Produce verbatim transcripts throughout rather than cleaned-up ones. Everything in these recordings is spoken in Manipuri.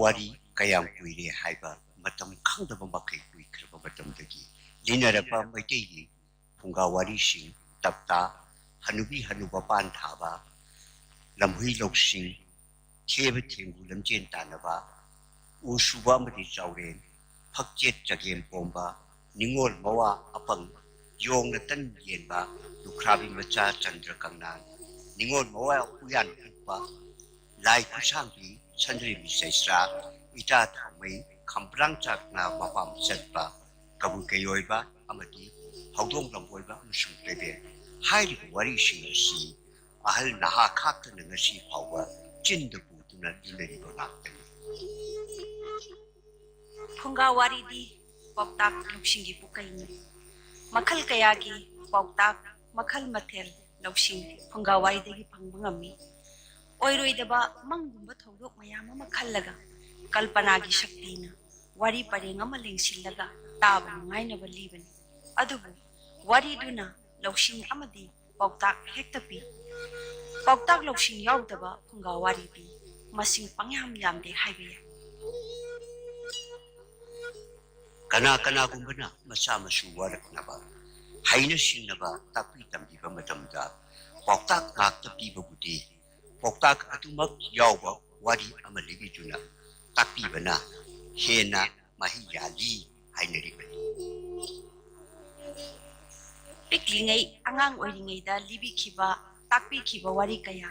ꯋꯥꯔꯤ ꯀꯌꯥꯝ ꯀꯨꯏꯔꯦ ꯍꯥꯏꯕ ꯃꯇꯝ ꯈꯪꯗꯕ ꯃꯈꯩ ꯀꯨꯏꯈ꯭ꯔꯕ ꯃꯇꯝꯗꯒꯤ ꯂꯤꯅꯔꯛꯄ ꯃꯩꯇꯩꯒꯤ ꯐꯨꯡꯒꯥ ꯋꯥꯔꯤꯁꯤꯡ, ꯇꯞꯇꯥ, ꯍꯅꯨꯕꯤ ꯍꯅꯨꯕ ꯄꯥꯟ ꯊꯥꯕ, ꯂꯝꯍꯨꯏ ꯂꯧꯁꯤꯡ, ꯊꯦꯕ ꯊꯦꯡꯒꯨ ꯂꯝꯖꯦꯟ ꯇꯥꯟꯅꯕ, ꯎ ꯁꯨꯕ ꯑꯃꯗꯤ ꯆꯥꯎꯔꯦꯟ, ꯐꯛꯆꯦꯠ ꯆꯒꯦꯝ ꯄꯣꯝꯕ, ꯅꯤꯉꯣꯜ ꯃꯋꯥ ꯑꯄꯪ, ꯌꯣꯡꯅ ꯇꯟ ꯌꯦꯟꯕ, ꯂꯨꯈ꯭ꯔꯥꯕꯤ ꯃꯆꯥ ꯆꯟꯗ꯭ꯔ ꯀꯪꯂꯥ, ꯅꯤꯉꯣꯜ ꯃꯋꯥ ꯎꯌꯥꯟ ꯍꯨꯛꯄ, ꯂꯥꯏ ꯈꯨꯠꯁꯥꯡꯕꯤ ꯁꯟꯗ꯭ꯔꯦꯝꯕꯤ ꯆꯩꯁ꯭ꯔꯥ, ꯏꯇꯥ ꯊꯥꯎꯃꯩ, ꯈꯝꯕ꯭ꯔꯥꯡ ꯆꯥꯛꯅ ꯃꯄꯥꯝ ꯆꯠꯄ, ꯀꯕꯨꯏ ꯀꯩꯑꯣꯏꯕ ꯑꯃꯗꯤ ꯍꯧꯗꯣꯡ ꯂꯝꯕꯣꯏꯕ ꯑꯃꯁꯨꯡ ꯇꯩꯕꯦꯟ ꯍꯥꯏꯔꯤꯕ ꯋꯥꯔꯤꯁꯤꯡ ꯑꯁꯤ ꯑꯍꯜ ꯅꯍꯥ ꯈꯥꯛꯇꯅ ꯉꯁꯤ ꯐꯥꯎꯕ ꯆꯤꯟꯗ ꯄꯨꯗꯨꯅ ꯂꯤꯅꯔꯤꯕ ꯉꯥꯛꯇꯅꯤ꯫ ꯐꯨꯡꯒꯥ ꯋꯥꯔꯤꯗꯤ ꯄꯥꯎꯇꯥꯛ ꯂꯧꯁꯤꯡꯒꯤ ꯄꯨꯀꯩꯅꯤ꯫ ꯃꯈꯜ ꯀꯌꯥꯒꯤ ꯄꯥꯎꯇꯥꯛ, ꯃꯈꯜ ꯃꯊꯦꯜ ꯂꯧꯁꯤꯡ ꯐꯨꯡꯒꯥ ꯋꯥꯔꯤꯗꯒꯤ ꯐꯪꯕ ꯉꯝꯃꯤ꯫ ꯑꯣꯏꯔꯣꯏꯗꯕ ꯃꯪꯒꯨꯝꯕ ꯊꯧꯗꯣꯛ ꯃꯌꯥꯝ ꯑꯃ ꯈꯜꯂꯒ ꯀꯜꯄꯅꯥꯒꯤ ꯁꯛꯇꯤꯅ ꯋꯥꯔꯤ ꯄꯔꯦꯡ ꯑꯃ ꯂꯦꯡꯁꯤꯜꯂꯒ ꯇꯥꯕ ꯅꯨꯡꯉꯥꯏꯅꯕ ꯂꯤꯕꯅꯤ꯫ ꯑꯗꯨꯕꯨ ꯋꯥꯔꯤꯗꯨꯅ ꯂꯧꯁꯤꯡ ꯑꯃꯗꯤ ꯄꯥꯎꯇꯥꯛ ꯍꯦꯛꯇ ꯄꯤ꯫ ꯄꯥꯎꯇꯥꯛ ꯂꯧꯁꯤꯡ ꯌꯥꯎꯗꯕ ꯐꯨꯡꯒꯥ ꯋꯥꯔꯤꯗꯤ ꯃꯁꯤꯡ ꯄꯪꯌꯥꯝ ꯌꯥꯝꯗꯦ ꯍꯥꯏꯕ ꯌꯥꯏ꯫ ꯀꯅꯥ ꯀꯅꯥꯒꯨꯝꯕꯅ ꯃꯆꯥ ꯃꯁꯨ ꯋꯥꯔꯛꯅꯕ ꯍꯩꯅ ꯁꯤꯡꯅꯕ ꯇꯥꯛꯄꯤ ꯇꯝꯕꯤꯕ ꯃꯇꯝꯗ ꯄꯥꯎꯇꯥꯛ ꯉꯥꯛꯇ ꯄꯤꯕꯕꯨꯗꯤ ꯄꯥꯎꯇꯥꯛ ꯑꯗꯨꯃꯛ ꯌꯥꯎꯕ ꯋꯥꯔꯤ ꯑꯃ ꯂꯤꯕꯤꯗꯨꯅ ꯇꯥꯛꯄꯤꯕꯅ ꯍꯦꯟꯅ ꯃꯍꯩ ꯌꯥꯜꯂꯤ ꯍꯥꯏꯅꯔꯤꯕꯅꯤ꯫ ꯄꯤꯛꯂꯤꯉꯩ ꯑꯉꯥꯡ ꯑꯣꯏꯔꯤꯉꯩꯗ ꯂꯤꯕꯤꯈꯤꯕ, ꯇꯥꯛꯄꯤꯈꯤꯕ ꯋꯥꯔꯤ ꯀꯌꯥ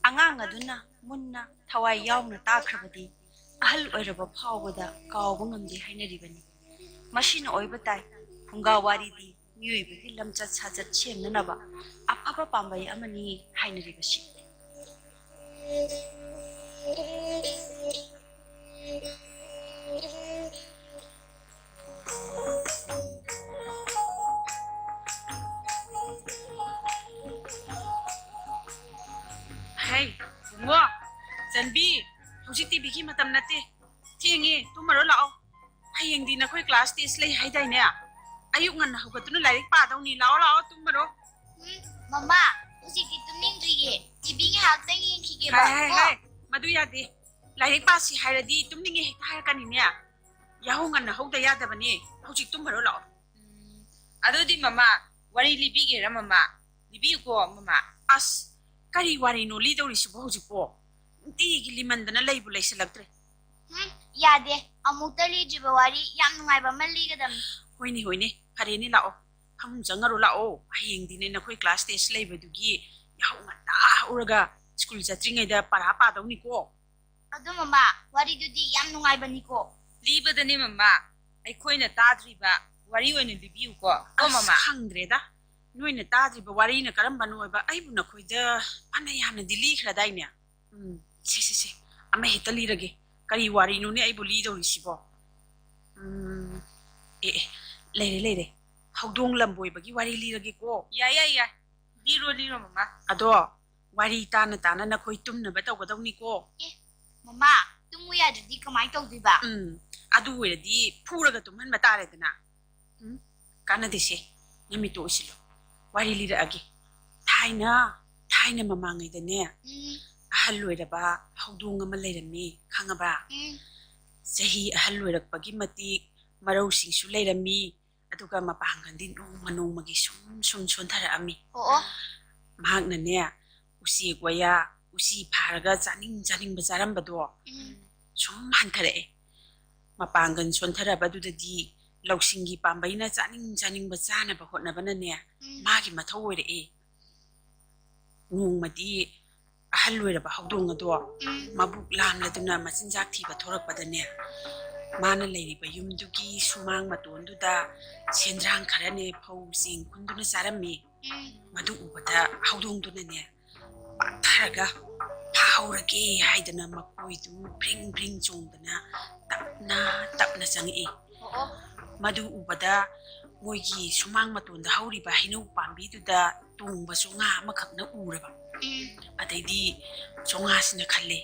ꯑꯉꯥꯡ ꯑꯗꯨꯅ ꯃꯨꯟꯅ ꯊꯋꯥꯏ ꯌꯥꯎꯅ ꯇꯥꯈ꯭ꯔꯕꯗꯤ ꯑꯍꯜ ꯑꯣꯏꯔꯕ ꯐꯥꯎꯕꯗ ꯀꯥꯎꯕ ꯉꯝꯗꯦ ꯍꯥꯏꯅꯔꯤꯕꯅꯤ꯫ ꯃꯁꯤꯅ ꯑꯣꯏꯕ ꯇꯥꯏ ꯐꯨꯡꯒꯥ ꯋꯥꯔꯤꯗꯤ ꯃꯤꯑꯣꯏꯕꯒꯤ ꯂꯝꯆꯠ ꯁꯥꯖꯠ ꯁꯦꯝꯅꯅꯕ ꯑꯐꯕ ꯄꯥꯝꯕꯩ ꯑꯃꯅꯤ ꯍꯥꯏꯅꯔꯤꯕꯁꯤ꯫ ꯍꯩ, ꯕꯨꯡꯉꯣ, ꯆꯟꯕꯤ, ꯍꯧꯖꯤꯛ ꯇꯤꯚꯤꯒꯤ ꯃꯇꯝ ꯅꯠꯇꯦ꯫ ꯊꯦꯡꯉꯦ, ꯇꯨꯝꯃꯔꯣ ꯂꯥꯛꯑꯣ꯫ ꯍꯌꯦꯡꯗꯤ ꯅꯈꯣꯏ ꯀ꯭ꯂꯥꯁ ꯇꯦꯁ ꯂꯩ ꯍꯥꯏꯗꯥꯏꯅꯦ? ꯑꯌꯨꯛ ꯉꯟꯅ ꯍꯧꯒꯠꯇꯨꯅ ꯂꯥꯏꯔꯤꯛ ꯄꯥꯗꯧꯅꯤ꯫ ꯂꯥꯛꯑꯣ, ꯂꯥꯛꯑꯣ, ꯇꯨꯝꯃꯔꯣ꯫ ꯎꯝ, ꯃꯃꯥ, ꯍꯧꯖꯤꯛꯇꯤ ꯇꯨꯝꯅꯤꯡꯗ꯭ꯔꯤꯌꯦ꯫ ꯇꯤꯚꯤ ꯉꯥꯏꯍꯥꯛꯇꯪ ꯌꯦꯡꯈꯤꯒꯦꯕ, ꯍꯥꯏ, ꯍꯥꯏ, ꯀꯣ? ꯍꯥꯏ, ꯃꯗꯨ ꯌꯥꯗꯦ꯫ ꯂꯥꯏꯔꯤꯛ ꯄꯥꯁꯤ ꯍꯥꯏꯔꯗꯤ ꯇꯨꯝꯅꯤꯡꯉꯦ ꯍꯦꯛꯇ ꯍꯥꯏꯔꯛꯀꯅꯤꯅꯦ꯫ ꯌꯥꯍꯧ ꯉꯟꯅ ꯍꯧꯗ ꯌꯥꯗꯕꯅꯦ꯫ ꯍꯧꯖꯤꯛ ꯇꯨꯝꯈꯔꯣ ꯂꯥꯛꯑꯣ꯫ ꯎꯝ, ꯑꯗꯨꯗꯤ ꯃꯃꯥ, ꯋꯥꯔꯤ ꯂꯤꯕꯤꯒꯦꯔꯥ ꯃꯃꯥ? ꯂꯤꯕꯤꯌꯨꯀꯣ ꯃꯃꯥ꯫ ꯑꯁ, ꯀꯔꯤ ꯋꯥꯔꯤꯅꯣ ꯂꯤꯗꯧꯔꯤꯁꯤꯕꯣ ꯍꯧꯖꯤꯛꯄꯣ? ꯅꯨꯡꯇꯤꯒꯤ ꯂꯤꯃꯟꯗꯅ ꯂꯩꯕꯨ ꯂꯩꯁꯤꯜꯂꯛꯇ꯭ꯔꯦ꯫ ꯎꯝ, ꯌꯥꯗꯦ꯫ ꯑꯃꯨꯛꯇ ꯂꯤꯗ꯭ꯔꯤꯕ ꯋꯥꯔꯤ ꯌꯥꯝ ꯅꯨꯡꯉꯥꯏꯕ ꯑꯃ ꯂꯤꯒꯗꯕꯅꯤ꯫ ꯍꯣꯏꯅꯦ, ꯍꯣꯏꯅꯦ, ꯐꯔꯦꯅꯦ, ꯂꯥꯛꯑꯣ꯫ ꯐꯃꯨꯡ ꯆꯪꯉꯔꯣ ꯂꯥꯛꯑꯣ꯫ ꯍꯌꯦꯡꯗꯤꯅꯦ ꯅꯈꯣꯏ class test ꯂꯩꯕꯗꯨꯒꯤ ꯌꯥꯍꯧ ꯉꯟꯇꯥ ꯍꯧꯔꯒ ꯁ꯭ꯀꯨꯜ ꯆꯠꯇ꯭ꯔꯤꯉꯩꯗ ꯄꯔꯥ ꯄꯥꯗꯧꯅꯤꯀꯣ꯫ ꯑꯗꯣ ꯃꯃꯥ, ꯋꯥꯔꯤꯗꯨꯗꯤ ꯌꯥꯝ ꯅꯨꯡꯉꯥꯏꯕꯅꯤꯀꯣ꯫ ꯂꯤꯕꯗꯅꯦ ꯃꯃꯥ, ꯑꯩꯈꯣꯏꯅ ꯇꯥꯗ꯭ꯔꯤꯕ ꯋꯥꯔꯤ ꯑꯣꯏꯅ ꯂꯤꯕꯤꯌꯨꯀꯣ꯫ ꯀꯣ ꯑꯁ, ꯃꯃꯥ? ꯈꯪꯗ꯭ꯔꯦꯗ, ꯅꯣꯏꯅ ꯇꯥꯗ꯭ꯔꯤꯕ ꯋꯥꯔꯤꯅ ꯀꯔꯝꯕꯅꯣ ꯍꯥꯏꯕ? ꯑꯩꯕꯨ ꯅꯈꯣꯏꯗ ꯐꯅ ꯌꯥꯝꯅꯗꯤ ꯂꯤꯈ꯭ꯔꯗꯥꯏꯅꯦ? ꯎꯝ, ꯁꯦ, ꯁꯦ, ꯁꯦ, ꯑꯃ ꯍꯦꯛꯇ ꯂꯤꯔꯒꯦ꯫ ꯀꯔꯤ ꯋꯥꯔꯤꯅꯣꯅꯦ ꯑꯩꯕꯨ ꯂꯤꯗꯧꯔꯤꯁꯤꯕꯣ? ꯎꯝ, ꯑꯦ, ꯑꯦ, ꯂꯩꯔꯦ, ꯂꯩꯔꯦ꯫ ꯍꯧꯗꯣꯡ ꯂꯝꯕꯣꯏꯕꯒꯤ ꯋꯥꯔꯤ ꯂꯤꯔꯒꯦꯀꯣ꯫ ꯌꯥꯏ, ꯌꯥꯏ, ꯌꯥꯏ꯫ ꯂꯤꯔꯣ, ꯂꯤꯔꯣ, ꯃꯃꯥ꯫ ꯑꯗꯣ, ꯋꯥꯔꯤ ꯇꯥꯅ ꯇꯥꯅ ꯅꯈꯣꯏ ꯇꯨꯝꯅꯕ ꯇꯧꯒꯗꯧꯅꯤꯀꯣ꯫ ꯑꯦ, ꯃꯃꯥ, ꯇꯨꯝꯃꯨ ꯌꯥꯗ꯭ꯔꯗꯤ ꯀꯃꯥꯏ ꯇꯧꯗꯣꯏꯕ? ꯎꯝ, ꯑꯗꯨ ꯑꯣꯏꯔꯗꯤ ꯐꯨꯔꯒ ꯇꯨꯝꯍꯟꯕ ꯇꯥꯔꯦꯗꯅ꯫ ꯎꯝ, ꯀꯥꯟꯅꯗꯦꯁꯦ, ꯅꯃꯤꯠꯇꯣ ꯎꯏꯁꯤꯜꯂꯣ꯫ ꯋꯥꯔꯤ ꯂꯤꯔꯛꯑꯒꯦ꯫ ꯊꯥꯏꯅ, ꯊꯥꯏꯅ ꯃꯃꯥꯡꯉꯩꯗꯅꯦ, ꯎꯝ꯫ ꯑꯍꯜ ꯑꯣꯏꯔꯕ ꯍꯧꯗꯣꯡ ꯑꯃ ꯂꯩꯔꯝꯃꯤ, ꯈꯪꯉꯕ? ꯎꯝ꯫ ꯆꯍꯤ ꯑꯍꯜ ꯑꯣꯏꯔꯛꯄꯒꯤ ꯃꯇꯤꯛ ꯃꯔꯧꯁꯤꯡꯁꯨ ꯂꯩꯔꯝꯃꯤ, ꯑꯗꯨꯒ ꯃꯄꯥꯡꯒꯜꯗꯤ ꯅꯣꯡꯃ ꯅꯣꯡꯃꯒꯤ ꯁꯨꯝ ꯁꯨꯝ ꯁꯣꯟꯊꯔꯛꯑꯝꯃꯤ꯫ ꯑꯣ, ꯑꯣ꯫ ꯃꯍꯥꯛꯅꯅꯦ, ꯎꯆꯦꯛ ꯋꯥꯌꯥ, ꯎꯆꯤ ꯐꯥꯔꯒ ꯆꯥꯅꯤꯡ ꯆꯥꯅꯤꯡꯕ ꯆꯥꯔꯝꯕꯗꯣ ꯎꯝ꯫ ꯁꯨꯝ ꯍꯟꯊꯔꯛꯑꯦ꯫ ꯃꯄꯥꯡꯒꯜ ꯁꯣꯟꯊꯔꯕꯗꯨꯗꯗꯤ ꯂꯧꯁꯤꯡꯒꯤ ꯄꯥꯝꯕꯩꯅ ꯆꯥꯅꯤꯡ ꯆꯥꯅꯤꯡꯕ ꯆꯥꯅꯕ ꯍꯣꯠꯅꯕꯅꯅꯦ, ꯎꯝ꯫ ꯃꯥꯒꯤ ꯃꯊꯧ ꯑꯣꯏꯔꯛꯑꯦ꯫ ꯅꯣꯡꯃꯗꯤ ꯑꯍꯜ ꯑꯣꯏꯔꯕ ꯍꯧꯗꯣꯡ ꯑꯗꯣ ꯎꯝ꯫ ꯃꯕꯨꯛ ꯂꯥꯝꯂꯗꯨꯅ ꯃꯆꯤꯟꯖꯥꯛ ꯊꯤꯕ ꯊꯣꯔꯛꯄꯗꯅꯦ, ꯃꯥꯅ ꯂꯩꯔꯤꯕ ꯌꯨꯝꯗꯨꯒꯤ ꯁꯨꯃꯥꯡ ꯃꯇꯣꯟꯗꯨꯗ ꯁꯦꯟꯗ꯭ꯔꯥꯡ ꯈꯔꯅꯦ ꯐꯧ ꯆꯦꯡ ꯈꯨꯟꯗꯨꯅ ꯆꯥꯔꯝꯃꯤ꯫ ꯎꯝ꯫ ꯃꯗꯨ ꯎꯕꯗ ꯍꯧꯗꯣꯡꯗꯨꯅꯅꯦ, ꯄꯥꯛꯊꯔꯒ ꯐꯥꯍꯧꯔꯒꯦ ꯍꯥꯏꯗꯅ ꯃꯀꯣꯏꯗꯨ ꯐ꯭ꯔꯤꯡ ꯐ꯭ꯔꯤꯡ ꯆꯣꯡꯗꯅ ꯇꯞꯅ ꯇꯞꯅ ꯆꯪꯉꯛꯏ꯫ ꯑꯣ, ꯑꯣ꯫ ꯃꯗꯨ ꯎꯕꯗ ꯃꯣꯏꯒꯤ ꯁꯨꯃꯥꯡ ꯃꯇꯣꯟꯗ ꯍꯧꯔꯤꯕ ꯍꯩꯅꯧ ꯄꯥꯝꯕꯤꯗꯨꯗ ꯇꯣꯡꯕ ꯆꯣꯉꯥ ꯑꯃꯈꯛꯅ ꯎꯔꯕ꯫ ꯎꯝ꯫ ꯑꯗꯩꯗꯤ ꯆꯣꯉꯥꯁꯤꯅ ꯈꯜꯂꯦ,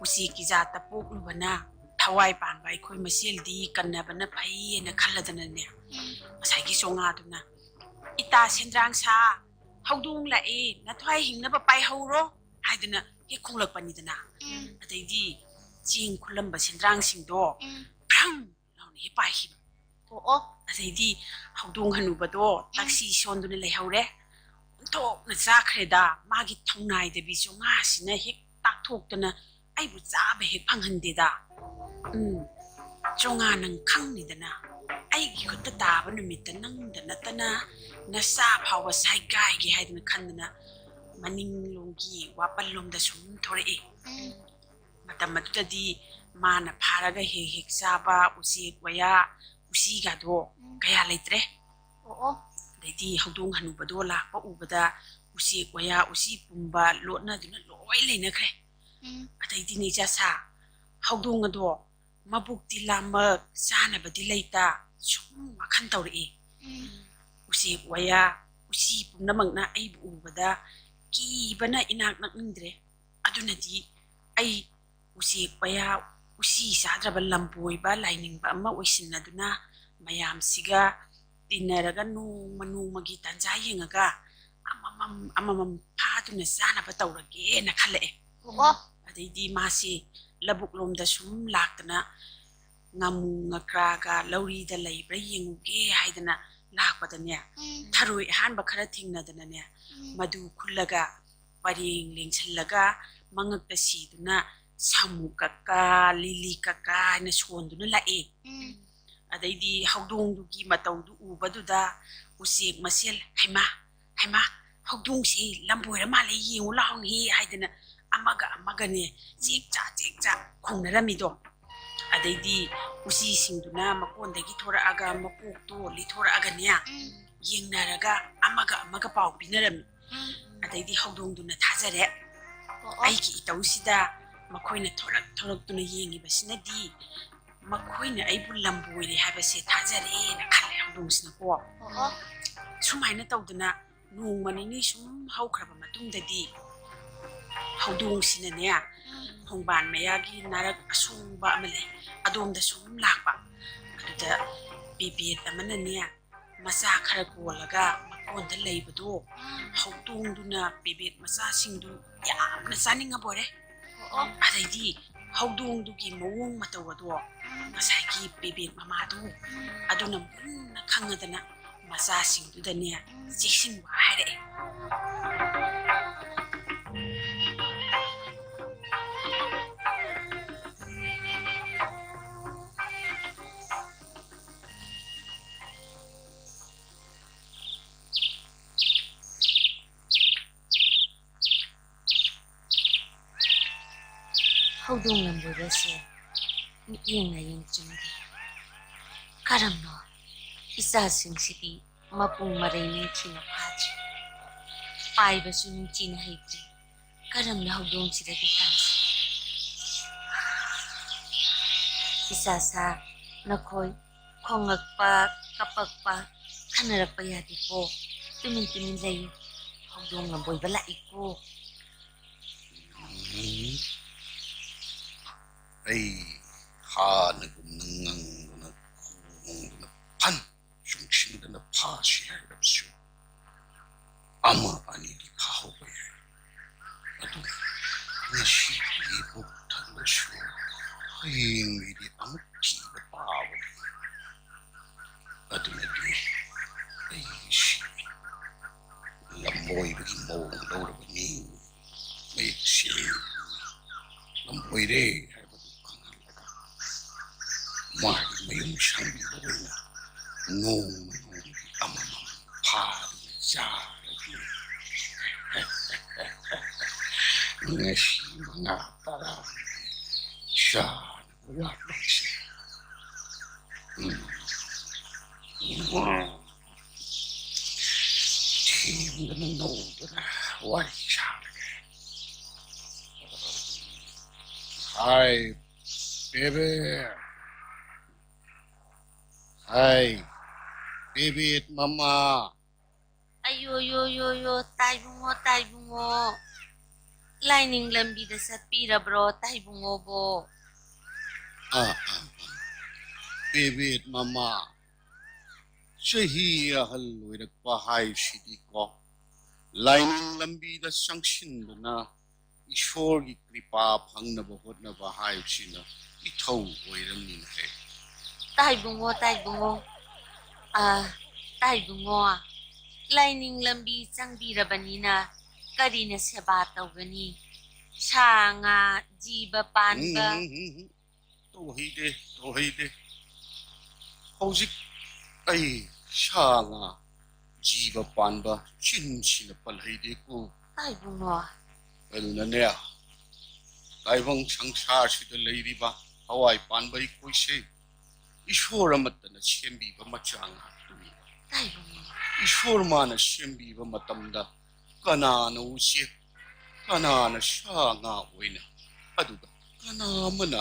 "ꯎꯆꯦꯛꯀꯤ ꯖꯥꯠꯇ ꯄꯣꯛꯂꯨꯕꯅ ꯊꯋꯥꯏ ꯄꯥꯟꯕ ꯑꯩꯈꯣꯏ ꯃꯁꯦꯜꯗꯤ ꯀꯟꯅꯕꯅ ꯐꯩ" ꯍꯥꯏꯅ ꯈꯜꯂꯗꯅꯅꯦ, ꯎꯝ꯫ ꯉꯁꯥꯏꯒꯤ ꯆꯣꯉꯥꯗꯨꯅ, "ꯏꯇꯥ ꯁꯦꯟꯗ꯭ꯔꯥꯡ ꯁꯥ, ꯍꯧꯗꯣꯡ ꯂꯥꯛꯑꯦ, ꯅꯊ꯭ꯋꯥꯏ ꯍꯤꯡꯅꯕ ꯄꯥꯏꯍꯧꯔꯣ" ꯍꯥꯏꯗꯅ ꯍꯦꯛ ꯈꯣꯡꯂꯛꯄꯅꯤꯗꯅ꯫ ꯎꯝ꯫ ꯑꯗꯩꯗꯤ ꯆꯦꯡ ꯈꯨꯜꯂꯝꯕ ꯁꯦꯟꯗ꯭ꯔꯥꯡꯁꯤꯡꯗꯣ ꯎꯝ꯫ ꯐ꯭ꯔꯪ ꯂꯥꯎꯅ ꯍꯦꯛ ꯄꯥꯏꯈꯤꯕ꯫ ꯑꯣ, ꯑꯣ꯫ ꯑꯗꯩꯗꯤ ꯍꯧꯗꯣꯡ ꯍꯅꯨꯕꯗꯣ ꯎꯝ꯫ ꯇꯛꯁꯤ ꯁꯣꯟꯗꯨꯅ ꯂꯩꯍꯧꯔꯦ꯫ ꯑꯣꯟꯊꯣꯛꯅ ꯆꯥꯈ꯭ꯔꯦꯗ꯫ ꯃꯥꯒꯤ ꯊꯧꯅꯥꯏꯗꯕꯤ ꯆꯣꯉꯥꯁꯤꯅ ꯍꯦꯛ ꯇꯥꯛꯊꯣꯛꯇꯅ ꯑꯩꯕꯨ ꯆꯥꯕ ꯍꯦꯛ ꯐꯪꯍꯟꯗꯦꯗ꯫ ꯎꯝ, ꯆꯣꯉꯥ, ꯅꯪ ꯈꯪꯅꯤꯗꯅ, ꯑꯩꯒꯤ ꯈꯨꯠꯇ ꯇꯥꯕ ꯅꯨꯃꯤꯠꯇ ꯅꯪꯗ ꯅꯠꯇꯅ ꯅꯆꯥ ꯐꯥꯎꯕ ꯁꯥꯏꯒꯥꯏꯒꯦ ꯍꯥꯏꯗꯅ ꯈꯟꯗꯅ ꯃꯅꯤꯡꯂꯣꯝꯒꯤ ꯋꯥꯄꯜꯂꯣꯝꯗ ꯁꯨꯝ ꯊꯣꯔꯛꯏ꯫ ꯎꯝ꯫ ꯃꯇꯝ ꯑꯗꯨꯗꯗꯤ ꯃꯥꯅ ꯐꯥꯔꯒ ꯍꯦꯛ ꯍꯦꯛ ꯆꯥꯕ ꯎꯆꯦꯛ ꯋꯥꯌꯥ, ꯎꯆꯤꯒꯗꯣ ꯎꯝ꯫ ꯀꯌꯥ ꯂꯩꯇ꯭ꯔꯦ꯫ ꯑꯣ, ꯑꯣ꯫ ꯑꯗꯩꯗꯤ ꯍꯧꯗꯣꯡ ꯍꯅꯨꯕꯗꯣ ꯂꯥꯛꯄ ꯎꯕꯗ ꯎꯆꯦꯛ ꯋꯥꯌꯥ, ꯎꯆꯤ ꯄꯨꯝꯕ ꯂꯣꯠꯅꯗꯨꯅ ꯂꯣꯏ ꯂꯩꯅꯈ꯭ꯔꯦ꯫ ꯎꯝ꯫ ꯑꯗꯩꯗꯤꯅꯦ ꯏꯆꯥꯁꯥ, ꯍꯧꯗꯣꯡ ꯑꯗꯣ ꯃꯕꯨꯛꯇꯤ ꯂꯥꯝꯃꯛ, ꯆꯥꯅꯕꯗꯤ ꯂꯩꯇ, ꯁꯨꯝ ꯋꯥꯈꯜ ꯇꯧꯔꯛꯏ꯫ ꯎꯝ꯫ ꯎꯆꯦꯛ ꯋꯥꯌꯥ, ꯎꯆꯤ ꯄꯨꯝꯅꯃꯛꯅ ꯑꯩꯕꯨ ꯎꯕꯗ ꯀꯤꯕꯅ ꯏꯅꯥꯛ ꯅꯛꯅꯤꯡꯗ꯭ꯔꯦ꯫ ꯑꯗꯨꯅꯗꯤ ꯑꯩ ꯎꯆꯦꯛ ꯋꯥꯌꯥ, ꯎꯆꯤ ꯆꯥꯗ꯭ꯔꯕ ꯂꯝꯕꯣꯏꯕ ꯂꯥꯏꯅꯤꯡꯕ ꯑꯃ ꯑꯣꯏꯁꯤꯟꯅꯗꯨꯅ ꯃꯌꯥꯝꯁꯤꯒ ꯇꯤꯟꯅꯔꯒ ꯅꯣꯡꯃ ꯅꯣꯡꯃꯒꯤ ꯇꯥꯟꯖꯥ ꯌꯦꯡꯉꯒ ꯑꯃꯃꯝ ꯑꯃꯃꯝ ꯐꯥꯗꯨꯅ ꯆꯥꯅꯕ ꯇꯧꯔꯒꯦꯅ ꯈꯜꯂꯛꯑꯦ꯫ ꯑꯣ꯫ ꯑꯗꯩꯗꯤ ꯃꯥꯁꯤ ꯂꯧꯕꯨꯛ ꯂꯣꯝꯗ ꯁꯨꯝ ꯂꯥꯛꯇꯅ ꯉꯥꯃꯨ ꯉꯀ꯭ꯔꯥꯒ ꯂꯧꯔꯤꯗ ꯂꯩꯕ꯭ꯔꯥ ꯌꯦꯡꯉꯨꯒꯦ ꯍꯥꯏꯗꯅ ꯂꯥꯛꯄꯗꯅꯦ, ꯎꯝ꯫ ꯊꯔꯣꯏ ꯑꯍꯥꯟꯕ ꯈꯔ ꯊꯦꯡꯅꯗꯅꯅꯦ, ꯎꯝ꯫ ꯃꯗꯨ ꯈꯨꯜꯂꯒ ꯄꯔꯦꯡ ꯂꯦꯡꯁꯜꯂꯒ ꯃꯉꯛꯇ ꯁꯤꯗꯨꯅ ꯁꯥꯃꯨ ꯀꯛꯀ, ꯂꯤꯂꯤ ꯀꯛꯀ ꯍꯥꯏꯅ ꯁꯣꯟꯗꯨꯅ ꯂꯥꯛꯑꯦ꯫ ꯎꯝ꯫ ꯑꯗꯩꯗꯤ ꯍꯧꯗꯣꯡꯗꯨꯒꯤ ꯃꯇꯧꯗꯨ ꯎꯕꯗꯨꯗ ꯎꯆꯦꯛ ꯃꯁꯦꯜ, "ꯍꯩꯃꯥ, ꯍꯩꯃꯥ, ꯍꯧꯗꯣꯡꯁꯤ ꯂꯝꯕꯣꯏꯔ ꯃꯥꯜꯂꯦ, ꯌꯦꯡꯉꯨ ꯂꯥꯎꯅꯦ" ꯍꯥꯏꯗꯅ ꯑꯃꯒ ꯑꯃꯒꯅꯦ ꯆꯦꯛ ꯆꯥ ꯆꯦꯛ ꯆꯥ ꯈꯣꯡꯅꯔꯝꯃꯤꯗꯣ꯫ ꯑꯗꯩꯗꯤ ꯎꯆꯤꯁꯤꯡꯗꯨꯅ ꯃꯀꯣꯟꯗꯒꯤ ꯊꯣꯔꯛꯑꯒ ꯃꯀꯣꯛꯇꯣ ꯂꯤꯊꯣꯔꯛꯑꯒꯅꯦ, ꯎꯝ꯫ ꯌꯦꯡꯅꯔꯒ ꯑꯃꯒ ꯑꯃꯒ ꯄꯥꯎ ꯄꯤꯅꯔꯝꯃꯤ꯫ ꯎꯝ꯫ ꯑꯗꯩꯗꯤ ꯍꯧꯗꯣꯡꯗꯨꯅ ꯊꯥꯖꯔꯦ꯫ ꯑꯣ, ꯑꯣ꯫ ꯑꯩꯒꯤ ꯏꯇꯧꯁꯤꯗ ꯃꯈꯣꯏꯅ ꯊꯣꯔꯛ ꯊꯣꯔꯛꯇꯨꯅ ꯌꯦꯡꯉꯤꯕꯁꯤꯅꯗꯤ ꯃꯈꯣꯏꯅ ꯑꯩꯕꯨ ꯂꯝꯕꯣꯏꯔꯦ ꯍꯥꯏꯕꯁꯦ ꯊꯥꯖꯔꯦꯅ ꯈꯜꯂꯦ ꯍꯧꯗꯣꯡꯁꯤꯅꯀꯣ꯫ ꯑꯣ, ꯑꯣ꯫ ꯁꯨꯃꯥꯏꯅ ꯇꯧꯗꯅ ꯅꯣꯡꯃ ꯅꯤꯅꯤ ꯁꯨꯝ ꯍꯧꯈ꯭ꯔꯕ ꯃꯇꯨꯡꯗꯗꯤ ꯍꯧꯗꯣꯡꯁꯤꯅꯅꯦ, ꯎꯝ꯫ ꯈꯣꯡꯕꯥꯟ ꯃꯌꯥꯒꯤ ꯅꯥꯔꯛ ꯑꯁꯣꯡꯕ ꯑꯃ ꯂꯩ, ꯑꯗꯣꯝꯗ ꯁꯨꯝ ꯂꯥꯛꯄ꯫ ꯑꯗꯨꯗ ꯄꯦꯕꯦꯠ ꯑꯃꯅꯅꯦ, ꯃꯆꯥ ꯈꯔ ꯀꯣꯜꯂꯒ ꯃꯀꯣꯟꯗ ꯂꯩꯕꯗꯣ, ꯎꯝ꯫ ꯍꯧꯗꯣꯡꯗꯨꯅ ꯄꯦꯕꯦꯠ ꯃꯆꯥꯁꯤꯡꯗꯨ ꯌꯥꯝꯅ ꯆꯥꯅꯤꯡꯉꯕ ꯑꯣꯏꯔꯦ꯫ ꯑꯣ, ꯑꯣ꯫ ꯑꯗꯩꯗꯤ ꯍꯧꯗꯣꯡꯗꯨꯒꯤ ꯃꯑꯣꯡ ꯃꯇꯧ ꯑꯗꯣ ꯉꯁꯥꯏꯒꯤ ꯄꯦꯕꯦꯠ ꯃꯃꯥꯗꯣ ꯑꯗꯨꯅ ꯃꯨꯟꯅ ꯈꯪꯉꯗꯅ ꯃꯆꯥꯁꯤꯡꯗꯨꯗꯅꯦ ꯆꯦꯛꯁꯤꯟꯕ ꯍꯥꯏꯔꯛꯑꯦ꯫ ꯍꯧꯗꯣꯡ ꯂꯝꯕꯣꯏꯕꯁꯦ ꯃꯤꯠꯌꯦꯡ ꯅꯥꯌꯦꯡ ꯆꯨꯝꯗꯦ꯫ ꯀꯔꯝꯅꯣ ꯏꯆꯥꯁꯤꯡꯁꯤꯗꯤ ꯃꯄꯨꯡ ꯃꯔꯩ ꯅꯤꯡꯊꯤꯅ ꯐꯥꯗ꯭ꯔꯤ꯫ ꯄꯥꯏꯕꯁꯨ ꯅꯤꯡꯊꯤꯅ ꯍꯩꯇ꯭ꯔꯤ꯫ ꯀꯔꯝꯅ ꯍꯧꯗꯣꯡꯁꯤꯗꯒꯤ ꯇꯝꯁꯤ? ꯏꯆꯥ ꯁꯥ, ꯅꯈꯣꯏ ꯈꯣꯡꯉꯛꯄ, ꯀꯞꯄꯛꯄ, ꯈꯟꯅꯔꯛꯄ ꯌꯥꯗꯦꯀꯣ꯫ ꯇꯨꯃꯤꯟ ꯇꯨꯃꯤꯟ ꯂꯩꯌꯨ꯫ ꯍꯧꯗꯣꯡ ꯂꯝꯕꯣꯏꯕ ꯂꯥꯛꯏꯀꯣ꯫ ꯎꯝ꯫ ꯑꯩ ꯍꯥꯟꯅꯒꯨꯝꯅ ꯉꯪꯗꯨꯅ ꯈꯣꯡꯗꯨꯅ ꯐꯟ ꯆꯨꯡꯁꯤꯟꯗꯅ ꯐꯥꯁꯤ ꯍꯥꯏꯔꯕꯁꯨ ꯑꯃ ꯑꯅꯤꯗꯤ ꯐꯥꯍꯧꯕ ꯌꯥꯏ꯫ ꯑꯗꯨ ꯉꯁꯤꯒꯤ ꯄꯨꯛ ꯊꯜꯂꯁꯨ ꯍꯌꯦꯡꯒꯤꯗꯤ ꯑꯃꯨꯛ ꯊꯤꯕ ꯇꯥꯕꯅꯤ꯫ ꯑꯗꯨꯅꯗꯤ ꯑꯩꯁꯤ ꯂꯝꯕꯣꯏꯕꯒꯤ ꯃꯑꯣꯡ ꯂꯧꯔꯕꯅꯤ꯫ ꯃꯌꯦꯛ ꯁꯦꯡꯅ ꯂꯝꯕꯣꯏꯔꯦ ꯍꯥꯏꯕꯗꯨ ꯈꯪꯍꯜꯂꯒ ꯃꯥꯒꯤ ꯃꯌꯨꯝ ꯁꯪꯕꯤꯕ ꯑꯣꯏꯅ ꯅꯣꯡꯃ ꯅꯣꯡꯃꯒꯤ ꯑꯃꯃꯝ ꯐꯥꯗꯨꯅ ꯆꯥꯔꯒꯦ꯫ ꯉꯁꯤ ꯃꯉꯥ ꯇꯔꯥ ꯆꯥꯅꯕ ꯋꯥꯠꯂꯤꯁꯦ꯫ ꯎꯝ꯫ ꯎꯝ꯫ ꯊꯦꯝꯗꯅ ꯅꯧꯗꯅ ꯋꯥꯔꯤ ꯁꯥꯔꯒꯦ꯫ ꯍꯥꯏ, ꯕꯦꯕꯦ꯫ ꯍꯥꯏ, ꯕꯦꯕꯦꯠ ꯃꯃꯥ꯫ ꯑꯌꯣ, ꯌꯣ, ꯌꯣ, ꯌꯣ, ꯇꯥꯏꯕꯨꯡꯉꯣ, ꯇꯥꯏꯕꯨꯡꯉꯣ꯫ ꯂꯥꯏꯅꯤꯡ ꯂꯝꯕꯤꯗ ꯆꯠꯄꯤꯔꯕ꯭ꯔꯣ, ꯇꯥꯏꯕꯨꯡꯉꯣꯕꯣ? ꯑꯥ, ꯑꯥ, ꯑꯥ꯫ ꯕꯦꯕꯦꯠ ꯃꯃꯥ꯫ ꯆꯍꯤ ꯑꯍꯜ ꯑꯣꯏꯔꯛꯄ ꯍꯥꯏꯁꯤꯗꯤꯀꯣ, ꯂꯥꯏꯅꯤꯡ ꯂꯝꯕꯤꯗ ꯆꯪꯁꯤꯟꯗꯨꯅ ꯏꯁꯣꯔꯒꯤ ꯀ꯭ꯔꯤꯄꯥ ꯐꯪꯅꯕ ꯍꯣꯠꯅꯕ ꯍꯥꯏꯕꯁꯤꯅ ꯏꯊꯧ ꯑꯣꯏꯔꯝꯅꯤꯅ ꯍꯦ꯫ ꯇꯥꯏꯕꯨꯡꯉꯣ, ꯇꯥꯏꯕꯨꯡꯉꯣ, ꯑ, ꯇꯥꯏꯕꯨꯡꯉꯣ, ꯂꯥꯏꯅꯤꯡ ꯂꯝꯕꯤ ꯆꯪꯕꯤꯔꯕꯅꯤꯅ ꯀꯔꯤꯅ ꯁꯦꯕꯥ ꯇꯧꯒꯅꯤ? ꯁꯥ ꯉꯥ ꯖꯤꯕ ꯄꯥꯟꯕ꯫ ꯎꯝ, ꯎꯝ, ꯎꯝ, ꯎꯝ꯫ ꯇꯧꯍꯩꯗꯦ, ꯇꯧꯍꯩꯗꯦ꯫ ꯍꯧꯖꯤꯛ ꯑꯩ ꯁꯥ ꯉꯥ ꯖꯤꯕ ꯄꯥꯟꯕ ꯆꯤꯟꯁꯤꯅ ꯄꯜꯍꯩꯗꯦꯀꯣ꯫ ꯇꯥꯏꯕꯨꯡꯉꯣ꯫ ꯑꯗꯨꯅꯅꯦ, ꯇꯥꯏꯕꯪ ꯁꯪꯁꯥꯔꯁꯤꯗ ꯂꯩꯔꯤꯕ ꯊꯋꯥꯏ ꯄꯥꯟꯕ ꯑꯩꯈꯣꯏꯁꯦ ꯏꯁꯣꯔ ꯑꯃꯠꯇꯅ ꯁꯦꯝꯕꯤꯕ ꯃꯆꯥ ꯉꯥꯛꯇꯅꯤ꯫ ꯇꯥꯏꯕꯨꯡꯉꯣ꯫ ꯏꯁꯣꯔ ꯃꯥꯅ ꯁꯦꯝꯕꯤꯕ ꯃꯇꯝꯗ ꯀꯅꯥꯅ ꯎꯆꯦꯛ, ꯀꯅꯥꯅ ꯁꯥ ꯉꯥ ꯑꯣꯏꯅ, ꯑꯗꯨꯒ ꯀꯅꯥ ꯑꯃꯅ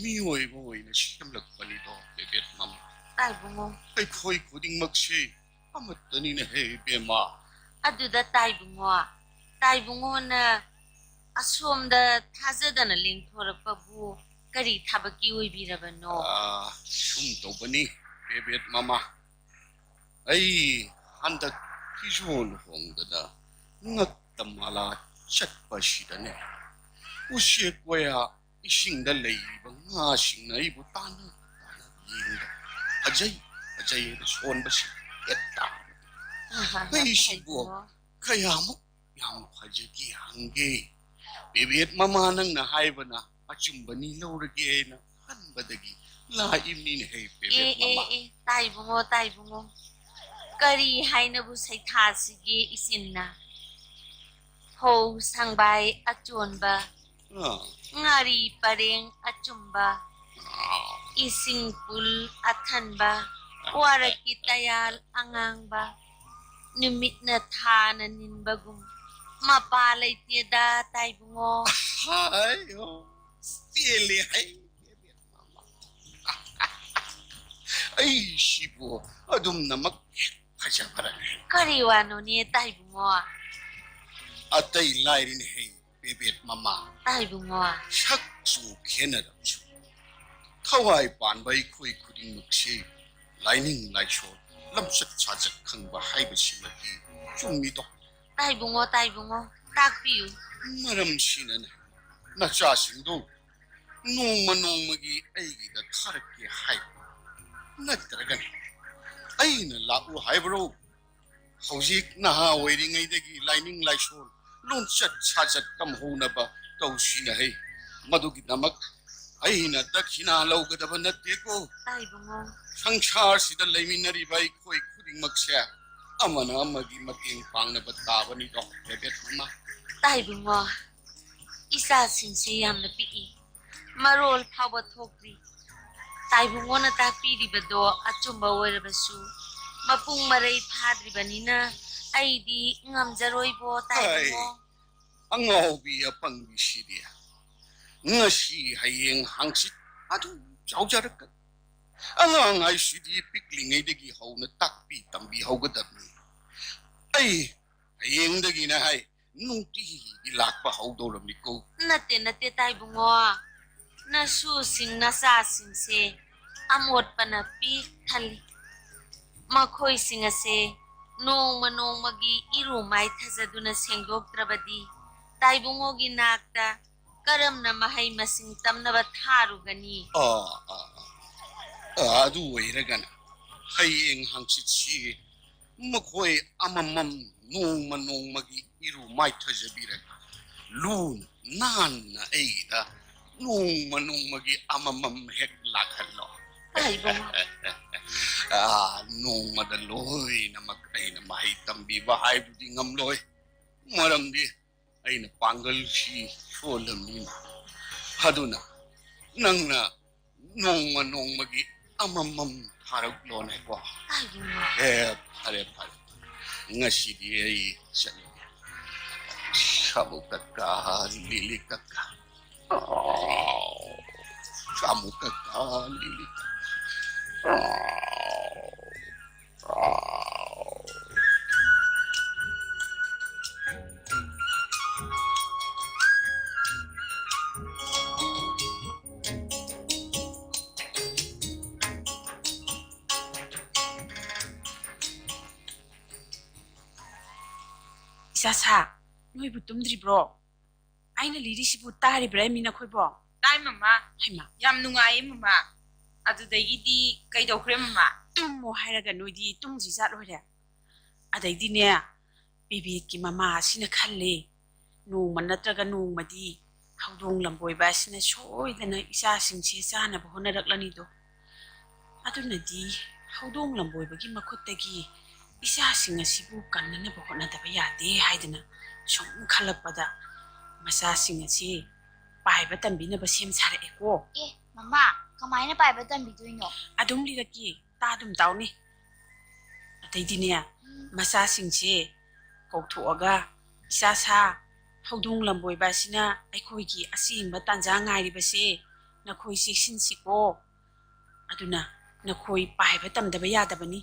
ꯃꯤꯑꯣꯏꯕ ꯑꯣꯏꯅ ꯁꯦꯝꯂꯛꯄꯅꯤꯗꯣ, ꯕꯦꯕꯦꯠ ꯃꯃꯥ? ꯇꯥꯏꯕꯨꯡꯉꯣ꯫ ꯑꯩꯈꯣꯏ ꯈꯨꯗꯤꯡꯃꯛꯁꯦ ꯑꯃꯠꯇꯅꯤꯅ ꯍꯦ, ꯏꯕꯦꯝꯃ꯫ ꯑꯗꯨꯗ ꯇꯥꯏꯕꯨꯡꯉꯣ, ꯇꯥꯏꯕꯨꯡꯉꯣꯅ ꯑꯁꯣꯝꯗ ꯊꯥꯖꯗꯅ ꯂꯦꯡꯊꯣꯔꯛꯄꯕꯨ ꯀꯔꯤ ꯊꯕꯛꯀꯤ ꯑꯣꯏꯕꯤꯔꯕꯅꯣ? ꯑꯥ, ꯁꯨꯝ ꯇꯧꯕꯅꯤ, ꯕꯦꯕꯦꯠ ꯃꯃꯥ꯫ ꯑꯩ ꯍꯟꯗꯛ ꯐꯤꯖꯣꯜ ꯍꯣꯡꯗꯅ ꯉꯛꯇ ꯃꯥꯂꯥ ꯆꯠꯄꯁꯤꯗꯅꯦ, ꯎꯆꯦꯛ ꯋꯥꯌꯥ, ꯏꯁꯤꯡꯗ ꯂꯩꯔꯤꯕ ꯉꯥꯁꯤꯡꯅ ꯑꯩꯕꯨ ꯇꯥꯟꯅ ꯇꯥꯟꯅ ꯌꯦꯡꯗ, "ꯐꯖꯩ, ꯐꯖꯩ" ꯍꯥꯏꯅ ꯁꯣꯟꯕꯁꯤ ꯍꯦꯛ ꯇꯥꯕꯗ, ꯑꯍꯥ, ꯌꯥꯝ ꯑꯩꯁꯤꯕꯨ ꯐꯩꯀꯣ꯫ ꯀꯌꯥꯃꯨꯛ ꯌꯥꯝ ꯐꯖꯒꯦ ꯍꯪꯒꯦ꯫ ꯕꯦꯕꯦꯠ ꯃꯃꯥ, ꯅꯪꯅ ꯍꯥꯏꯕꯅ ꯑꯆꯨꯝꯕꯅꯤ ꯂꯧꯔꯒꯦ ꯍꯥꯏꯅ ꯈꯟꯕꯗꯒꯤ ꯂꯥꯛꯏꯕꯅꯤꯅꯦ ꯍꯦ, ꯑꯦ, ꯕꯦꯕꯦꯠ ꯑꯦ, ꯃꯃꯥ꯫ ꯑꯦ, ꯇꯥꯏꯕꯨꯡꯉꯣ, ꯇꯥꯏꯕꯨꯡꯉꯣ꯫ ꯀꯔꯤ ꯍꯥꯏꯅꯕꯨ ꯁꯩꯊꯥꯁꯤꯒꯦ ꯏꯆꯤꯟꯅ? ꯐꯧ ꯁꯪꯕꯥꯏ ꯑꯆꯣꯟꯕ, ꯑꯥ, ꯉꯥꯔꯤ ꯄꯔꯦꯡ ꯑꯆꯨꯝꯕ, ꯑꯥ, ꯏꯁꯤꯡ ꯄꯨꯜ ꯑꯊꯟꯕ, ꯋꯥꯔꯛꯀꯤ ꯇꯌꯥꯜ ꯑꯉꯥꯡꯕ, ꯅꯨꯃꯤꯠꯅ ꯊꯥꯅ ꯅꯤꯟꯕꯒꯨꯝ ꯃꯄꯥ ꯂꯩꯇꯦꯗ ꯇꯥꯏꯕꯨꯡꯉꯣ꯫ ꯍꯥꯏ, ꯑꯣ, ꯄꯦꯜꯂꯦ ꯍꯥꯏ꯫ ꯑꯩꯁꯤꯕꯨ ꯑꯗꯨꯝꯅꯃꯛ ꯍꯦꯛ ꯐꯖꯕ꯭ꯔꯅꯦ? ꯀꯔꯤ ꯋꯥꯅꯣꯅꯦ ꯇꯥꯏꯕꯨꯡꯉꯣ? ꯑꯇꯩ ꯂꯥꯏꯔꯤꯅꯦ ꯍꯦ, ꯕꯦꯕꯦꯠ ꯃꯃꯥ꯫ ꯇꯥꯏꯕꯨꯡꯉꯣ꯫ ꯁꯛꯆꯨ ꯈꯦꯠꯅꯔꯕꯁꯨ ꯊꯋꯥꯏ ꯄꯥꯟꯕ ꯑꯩꯈꯣꯏ ꯈꯨꯗꯤꯡꯃꯛꯁꯤ ꯂꯥꯏꯅꯤꯡ ꯂꯥꯏꯁꯣꯟ, ꯂꯝꯆꯠ ꯁꯥꯖꯠ ꯈꯪꯕ ꯍꯥꯏꯕꯁꯤꯃꯗꯤ ꯆꯨꯝꯃꯤꯗꯣ꯫ ꯇꯥꯏꯕꯨꯡꯉꯣ, ꯇꯥꯏꯕꯨꯡꯉꯣ, ꯇꯥꯛꯄꯤꯌꯨ꯫ ꯃꯔꯝꯁꯤꯅꯅꯦ, ꯅꯆꯥꯁꯤꯡꯗꯨ ꯅꯣꯡꯃ ꯅꯣꯡꯃꯒꯤ ꯑꯩꯒꯤꯗ ꯊꯥꯔꯛꯀꯦ ꯍꯥꯏ꯫ ꯅꯠꯇ꯭ꯔꯒꯅ ꯑꯩꯅ ꯂꯥꯛꯎ ꯍꯥꯏꯕ꯭ꯔꯣ? ꯍꯧꯖꯤꯛ ꯅꯍꯥ ꯑꯣꯏꯔꯤꯉꯩꯗꯒꯤ ꯂꯥꯏꯅꯤꯡ ꯂꯥꯏꯁꯣꯜ, ꯂꯣꯟꯆꯠ ꯁꯥꯖꯠ ꯇꯝꯍꯧꯅꯕ ꯇꯧꯁꯤꯅ ꯍꯩ꯫ ꯃꯗꯨꯒꯤꯗꯃꯛ ꯑꯩꯅ ꯗꯈꯤꯅꯥ ꯂꯧꯒꯗꯕ ꯅꯠꯇꯦꯀꯣ꯫ ꯇꯥꯏꯕꯨꯡꯉꯣ꯫ ꯁꯪꯁꯥꯔꯁꯤꯗ ꯂꯩꯃꯤꯟꯅꯔꯤꯕ ꯑꯩꯈꯣꯏ ꯈꯨꯗꯤꯡꯃꯛꯁꯦ ꯑꯃꯅ ꯑꯃꯒꯤ ꯃꯇꯦꯡ ꯄꯥꯡꯅꯕ ꯇꯥꯕꯅꯤꯗꯣ, ꯔꯦꯕꯦꯠ ꯃꯃꯥ꯫ ꯇꯥꯏꯕꯨꯡꯉꯣ, ꯏꯆꯥꯁꯤꯡꯁꯦ ꯌꯥꯝꯅ ꯄꯤꯛꯏ, ꯃꯔꯣꯜ ꯐꯥꯎꯕ ꯊꯣꯛꯇ꯭ꯔꯤ꯫ ꯇꯥꯏꯕꯨꯡꯉꯣꯅ ꯇꯥꯛꯄꯤꯔꯤꯕꯗꯣ ꯑꯆꯨꯝꯕ ꯑꯣꯏꯔꯕꯁꯨ, ꯃꯄꯨꯡ ꯃꯔꯩ ꯐꯥꯗ꯭ꯔꯤꯕꯅꯤꯅ ꯑꯩꯗꯤ ꯉꯝꯖꯔꯣꯏꯕꯣ, ꯇꯥꯏꯕꯨꯡꯉꯣ꯫ ꯑꯉꯥꯎꯕꯤ ꯑꯄꯪꯕꯤꯁꯤꯗꯤ ꯉꯁꯤ ꯍꯌꯦꯡ ꯍꯥꯡꯆꯤꯠ ꯑꯗꯨꯝ ꯆꯥꯎꯖꯔꯛꯀꯅꯤ꯫ ꯑꯉꯥꯡ ꯍꯥꯏꯁꯤꯗꯤ ꯄꯤꯛꯂꯤꯉꯩꯗꯒꯤ ꯍꯧꯅ ꯇꯥꯛꯄꯤ ꯇꯝꯕꯤ ꯍꯧꯒꯗꯕꯅꯤ꯫ ꯑꯩ ꯍꯌꯦꯡꯗꯒꯤꯅ ꯍꯥꯏ ꯅꯨꯡꯇꯤꯒꯤ ꯂꯥꯛꯄ ꯍꯧꯗꯧꯔꯝꯃꯤꯀꯣ꯫ ꯅꯠꯇꯦ, ꯅꯠꯇꯦ, ꯇꯥꯏꯕꯨꯡꯉꯣ꯫ ꯅꯁꯨꯁꯤꯡ ꯅꯆꯥꯁꯤꯡꯁꯦ ꯑꯃꯣꯠꯄꯅ ꯄꯤꯛ ꯊꯜꯂꯤ꯫ ꯃꯈꯣꯏꯁꯤꯡ ꯑꯁꯦ ꯅꯣꯡꯃ ꯅꯣꯡꯃꯒꯤ ꯏꯔꯨ ꯃꯥꯏꯊꯖꯗꯨꯅ ꯁꯦꯡꯗꯣꯛꯇ꯭ꯔꯕꯗꯤ ꯇꯥꯏꯕꯨꯡꯉꯣꯒꯤ ꯅꯥꯛꯇ ꯀꯔꯝꯅ ꯃꯍꯩ ꯃꯁꯤꯡ ꯇꯝꯅꯕ ꯊꯥꯔꯨꯒꯅꯤ? ꯑꯥ, ꯑꯥ, ꯑꯥ꯫ ꯑꯥ, ꯑꯗꯨ ꯑꯣꯏꯔꯒꯅ ꯍꯌꯦꯡ ꯍꯪꯆꯤꯠꯁꯤ ꯃꯈꯣꯏ ꯑꯃꯃꯝ ꯅꯣꯡꯃ ꯅꯣꯡꯃꯒꯤ ꯏꯔꯨ ꯃꯥꯏꯊꯖꯕꯤꯔꯒ ꯂꯨ ꯅꯥꯟꯅ ꯑꯩꯒꯤꯗ ꯅꯣꯡꯃ ꯅꯣꯡꯃꯒꯤ ꯑꯃꯃꯝ ꯍꯦꯛ ꯂꯥꯛꯍꯜꯂꯣ꯫ ꯍꯩꯕ꯫ ꯑꯥ, ꯅꯣꯡꯃꯗ ꯂꯣꯏꯅꯃꯛ ꯑꯩꯅ ꯃꯍꯩ ꯇꯝꯕꯤꯕ ꯍꯥꯏꯕꯗꯤ ꯉꯝꯂꯣꯏ, ꯃꯔꯝꯗꯤ ꯑꯩꯅ ꯄꯥꯡꯒꯜꯁꯤ ꯁꯣꯜꯂꯕꯅꯤꯅ꯫ ꯑꯗꯨꯅ ꯅꯪꯅ ꯅꯣꯡꯃ ꯅꯣꯡꯃꯒꯤ ꯑꯃꯃꯝ ꯊꯥꯔꯛꯂꯣꯅꯦꯀꯣ꯫ ꯍꯩꯕ꯫ ꯑꯦ, ꯐꯔꯦ, ꯐꯔꯦ꯫ ꯉꯁꯤꯗꯤ ꯑꯩ ꯆꯠꯂꯒꯦ꯫ ꯁꯥꯃꯨ ꯀꯀꯥ, ꯂꯤꯂꯤ ꯀꯀꯥ꯫ ꯁꯥꯃꯨ ꯀꯀꯥ, ꯂꯤꯂꯤ ꯀꯀꯥ꯫ ꯏꯆꯥꯁꯥ, ꯅꯣꯏꯕꯨ ꯇꯨꯝꯗ꯭ꯔꯤꯕ꯭ꯔꯣ? ꯑꯩꯅ ꯂꯤꯔꯤꯁꯤꯕꯨ ꯇꯥꯔꯤꯕ꯭ꯔꯥ ꯃꯤ ꯅꯈꯣꯏꯕꯣ? ꯇꯥꯏ ꯃꯃꯥ꯫ ꯍꯩꯃꯥ꯫ ꯌꯥꯝ ꯅꯨꯡꯉꯥꯏꯌꯦ ꯃꯃꯥ꯫ ꯑꯗꯨꯗꯒꯤꯗꯤ ꯀꯩꯗꯧꯈ꯭ꯔꯦ ꯃꯃꯥ? ꯇꯨꯝꯃꯣ ꯍꯥꯏꯔꯒ ꯅꯣꯏꯗꯤ ꯇꯨꯝꯗ꯭ꯔꯤ ꯖꯥꯠ ꯑꯣꯏꯔꯦ꯫ ꯑꯗꯩꯗꯤꯅꯦ, ꯄꯤꯕꯦꯠꯀꯤ ꯃꯃꯥ ꯑꯁꯤꯅ ꯈꯜꯂꯦ, ꯅꯣꯡꯃ ꯅꯠꯇ꯭ꯔꯒ ꯅꯣꯡꯃꯗꯤ ꯍꯧꯗꯣꯡ ꯂꯝꯕꯣꯏꯕ ꯑꯁꯤꯅ ꯁꯣꯏꯗꯅ ꯏꯆꯥꯁꯤꯡꯁꯦ ꯆꯥꯅꯕ ꯍꯣꯠꯅꯔꯛꯂꯅꯤꯗꯣ꯫ ꯑꯗꯨꯅꯗꯤ ꯍꯧꯗꯣꯡ ꯂꯝꯕꯣꯏꯕꯒꯤ ꯃꯈꯨꯠꯇꯒꯤ ꯏꯆꯥꯁꯤꯡ ꯑꯁꯤꯕꯨ ꯀꯟꯅꯅꯕ ꯍꯣꯠꯅꯗꯕ ꯌꯥꯗꯦ ꯍꯥꯏꯗꯅ ꯁꯨꯝ ꯈꯜꯂꯛꯄꯗ ꯃꯆꯥꯁꯤꯡ ꯑꯁꯤ ꯄꯥꯏꯕ ꯇꯝꯕꯤꯅꯕ ꯁꯦꯝ ꯁꯥꯔꯛꯑꯦꯀꯣ꯫ ꯑꯦ, ꯃꯃꯥ, ꯀꯃꯥꯏꯅ ꯄꯥꯏꯕ ꯇꯝꯕꯤꯗꯣꯏꯅꯣ? ꯑꯗꯨꯝ ꯂꯤꯔꯛꯀꯦ, ꯇꯥ ꯑꯗꯨꯝ ꯇꯥꯎꯅꯦ꯫ ꯑꯗꯩꯗꯤꯅꯦ, ꯎꯝ꯫ ꯃꯆꯥꯁꯤꯡꯁꯦ ꯀꯧꯊꯣꯛꯑꯒ, "ꯏꯆꯥ ꯁꯥ, ꯍꯧꯗꯣꯡ ꯂꯝꯕꯣꯏꯕ ꯑꯁꯤꯅ ꯑꯩꯈꯣꯏꯒꯤ ꯑꯁꯦꯡꯕ ꯇꯥꯟꯖꯥ ꯉꯥꯏꯔꯤꯕꯁꯦ ꯅꯈꯣꯏ ꯆꯦꯛꯁꯤꯟꯁꯤꯀꯣ꯫ ꯑꯗꯨꯅ ꯅꯈꯣꯏ ꯄꯥꯏꯕ ꯇꯝꯗꯕ ꯌꯥꯗꯕꯅꯤ꯫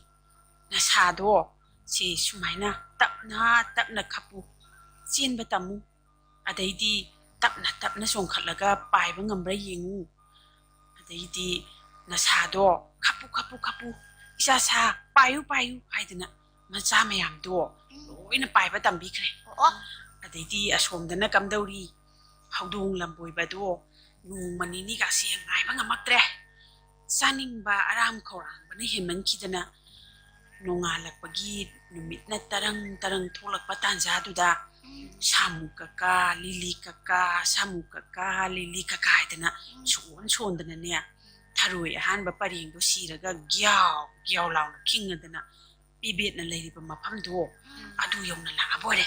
ꯅꯁꯥꯗꯣ ꯁꯤ ꯁꯨꯃꯥꯏꯅ ꯇꯞꯅ ꯇꯞꯅ ꯈꯞꯄꯨ, ꯆꯦꯟꯕ ꯇꯝꯃꯨ, ꯑꯗꯩꯗꯤ ꯇꯞꯅ ꯇꯞꯅ ꯆꯣꯡꯈꯠꯂꯒ ꯄꯥꯏꯕ ꯉꯝꯕ꯭ꯔꯥ ꯌꯦꯡꯉꯨ꯫ ꯑꯗꯩꯗꯤ ꯅꯁꯥꯗꯣ ꯈꯞꯄꯨ, ꯈꯞꯄꯨ, ꯈꯞꯄꯨ, ꯏꯆꯥ ꯁꯥ, ꯄꯥꯏꯌꯨ, ꯄꯥꯏꯌꯨ" ꯍꯥꯏꯗꯅ ꯃꯆꯥ ꯃꯌꯥꯝꯗꯣ ꯂꯣꯏꯅ ꯄꯥꯏꯕ ꯇꯝꯕꯤꯈ꯭ꯔꯦ꯫ ꯑꯣ꯫ ꯑꯗꯩꯗꯤ ꯑꯁꯣꯝꯗꯅ ꯀꯝꯗꯧꯔꯤ? ꯍꯧꯗꯣꯡ ꯂꯝꯕꯣꯏꯕꯗꯣ ꯅꯣꯡꯃ ꯅꯤꯅꯤꯒꯁꯦ ꯉꯥꯏꯕ ꯉꯝꯃꯛꯇ꯭ꯔꯦ꯫ ꯆꯥꯅꯤꯡꯕ ꯑꯔꯥꯝ ꯈꯧꯔꯥꯡꯕꯅ ꯍꯦꯟꯃꯟꯈꯤꯗꯅ ꯅꯣꯡꯉꯥꯜꯂꯛꯄꯒꯤ ꯅꯨꯃꯤꯠꯅ ꯇꯔꯪ ꯇꯔꯪ ꯊꯣꯛꯂꯛꯄ ꯇꯥꯟꯖꯥꯗꯨꯗ ꯁꯥꯃꯨ ꯀꯀꯥ, ꯂꯤꯂꯤ ꯀꯀꯥ, ꯁꯥꯃꯨ ꯀꯀꯥ, ꯂꯤꯂꯤ ꯀꯀꯥ ꯍꯥꯏꯗꯅ ꯁꯣꯟ ꯁꯣꯟꯗꯅꯅꯦ, ꯊꯔꯣꯏ ꯑꯍꯥꯟꯕ ꯄꯔꯦꯡꯗꯣ ꯁꯤꯔꯒ ꯒ꯭ꯌꯥꯎ ꯒ꯭ꯌꯥꯎ ꯂꯥꯎꯅ ꯈꯤꯡꯉꯗꯅ ꯄꯤꯕꯦꯠꯅ ꯂꯩꯔꯤꯕ ꯃꯐꯝꯗꯣ ꯑꯗꯨ ꯌꯧꯅ ꯂꯥꯛꯑꯕ ꯑꯣꯏꯔꯦ꯫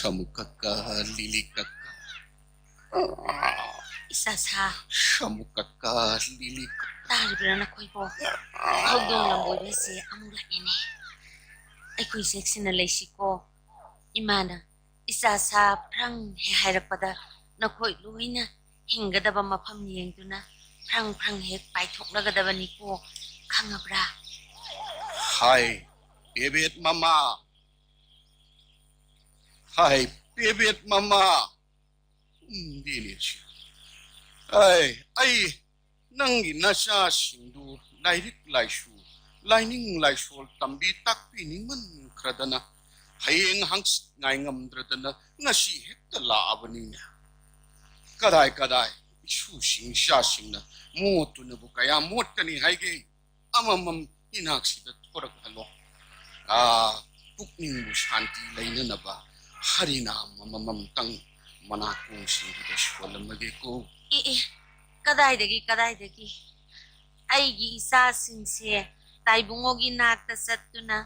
ꯁꯥꯃꯨ ꯀꯀꯥ, ꯂꯤꯂꯤ ꯀꯀꯥ꯫ ꯏꯆꯥ ꯁꯥ꯫ ꯁꯥꯃꯨ ꯀꯀꯥ, ꯂꯤꯂꯤ ꯀꯀꯥ꯫ ꯇꯥꯔꯤꯕ꯭ꯔꯥ ꯅꯈꯣꯏꯕꯣ? ꯍꯧꯗꯣꯡ ꯂꯝꯕꯣꯏꯕꯁꯦ ꯑꯃꯨꯛ ꯂꯥꯛꯑꯦꯅꯦ꯫ ꯑꯩꯈꯣꯏ ꯆꯦꯛꯁꯤꯟꯅ ꯂꯩꯁꯤꯀꯣ꯫ ꯏꯃꯥꯅ ꯏꯆꯥ ꯁꯥ ꯐ꯭ꯔꯪ ꯍꯦꯛ ꯍꯥꯏꯔꯛꯄꯗ ꯅꯈꯣꯏ ꯂꯣꯏꯅ ꯍꯤꯡꯒꯗꯕ ꯃꯐꯝ ꯌꯦꯡꯗꯨꯅ ꯐ꯭ꯔꯪ ꯐ꯭ꯔꯪ ꯍꯦꯛ ꯄꯥꯏꯊꯣꯛꯅꯒꯗꯕꯅꯤꯀꯣ, ꯈꯪꯉꯕ꯭ꯔꯥ? ꯍꯥꯏ, ꯄꯦꯕꯦꯠ ꯃꯃꯥ꯫ ꯍꯥꯏ, ꯄꯦꯕꯦꯠ ꯃꯃꯥ꯫ ꯎꯝ, ꯗꯤꯅꯦ ꯁꯤ꯫ ꯑꯩ, ꯑꯩ ꯅꯪꯒꯤ ꯅꯆꯥꯁꯤꯡꯗꯨ ꯂꯥꯏꯔꯤꯛ ꯂꯥꯏꯁꯨ, ꯂꯥꯏꯅꯤꯡ ꯂꯥꯏꯁꯣꯜ ꯇꯝꯕꯤ ꯇꯥꯛꯄꯤꯅꯤꯡꯃꯟꯈ꯭ꯔꯗꯅ, ꯍꯌꯦꯡ ꯍꯪꯆꯤꯠ ꯉꯥꯏ ꯉꯝꯗ꯭ꯔꯗꯅ ꯉꯁꯤ ꯍꯦꯛꯇ ꯂꯥꯛꯑꯕꯅꯤꯅꯦ꯫ ꯀꯗꯥꯏ ꯀꯗꯥꯏ ꯏꯁꯨꯁꯤꯡ ꯏꯆꯥꯁꯤꯡꯅ ꯃꯣꯠꯇꯨꯅꯕꯨ ꯀꯌꯥ ꯃꯣꯠꯀꯅꯤ ꯍꯥꯏꯒꯦ? ꯑꯃꯃꯝ ꯏꯅꯥꯛꯁꯤꯗ ꯊꯣꯔꯛꯍꯜꯂꯣ꯫ ꯑꯥ, ꯄꯨꯛꯅꯤꯡꯕꯨ ꯁꯥꯟꯇꯤ ꯂꯩꯅꯅꯕ ꯍꯔꯤꯅꯥꯝ ꯑꯃꯃꯝꯇꯪ ꯃꯅꯥꯀꯣꯡꯁꯤꯡꯗꯨꯗ ꯁꯣꯜꯂꯝꯃꯒꯦꯀꯣ꯫ ꯑꯦ, ꯑꯦ, ꯀꯗꯥꯏꯗꯒꯤ, ꯀꯗꯥꯏꯗꯒꯤ? ꯑꯩꯒꯤ ꯏꯆꯥꯁꯤꯡꯁꯦ ꯇꯥꯏꯕꯨꯡꯉꯣꯒꯤ ꯅꯥꯛꯇ ꯆꯠꯇꯨꯅ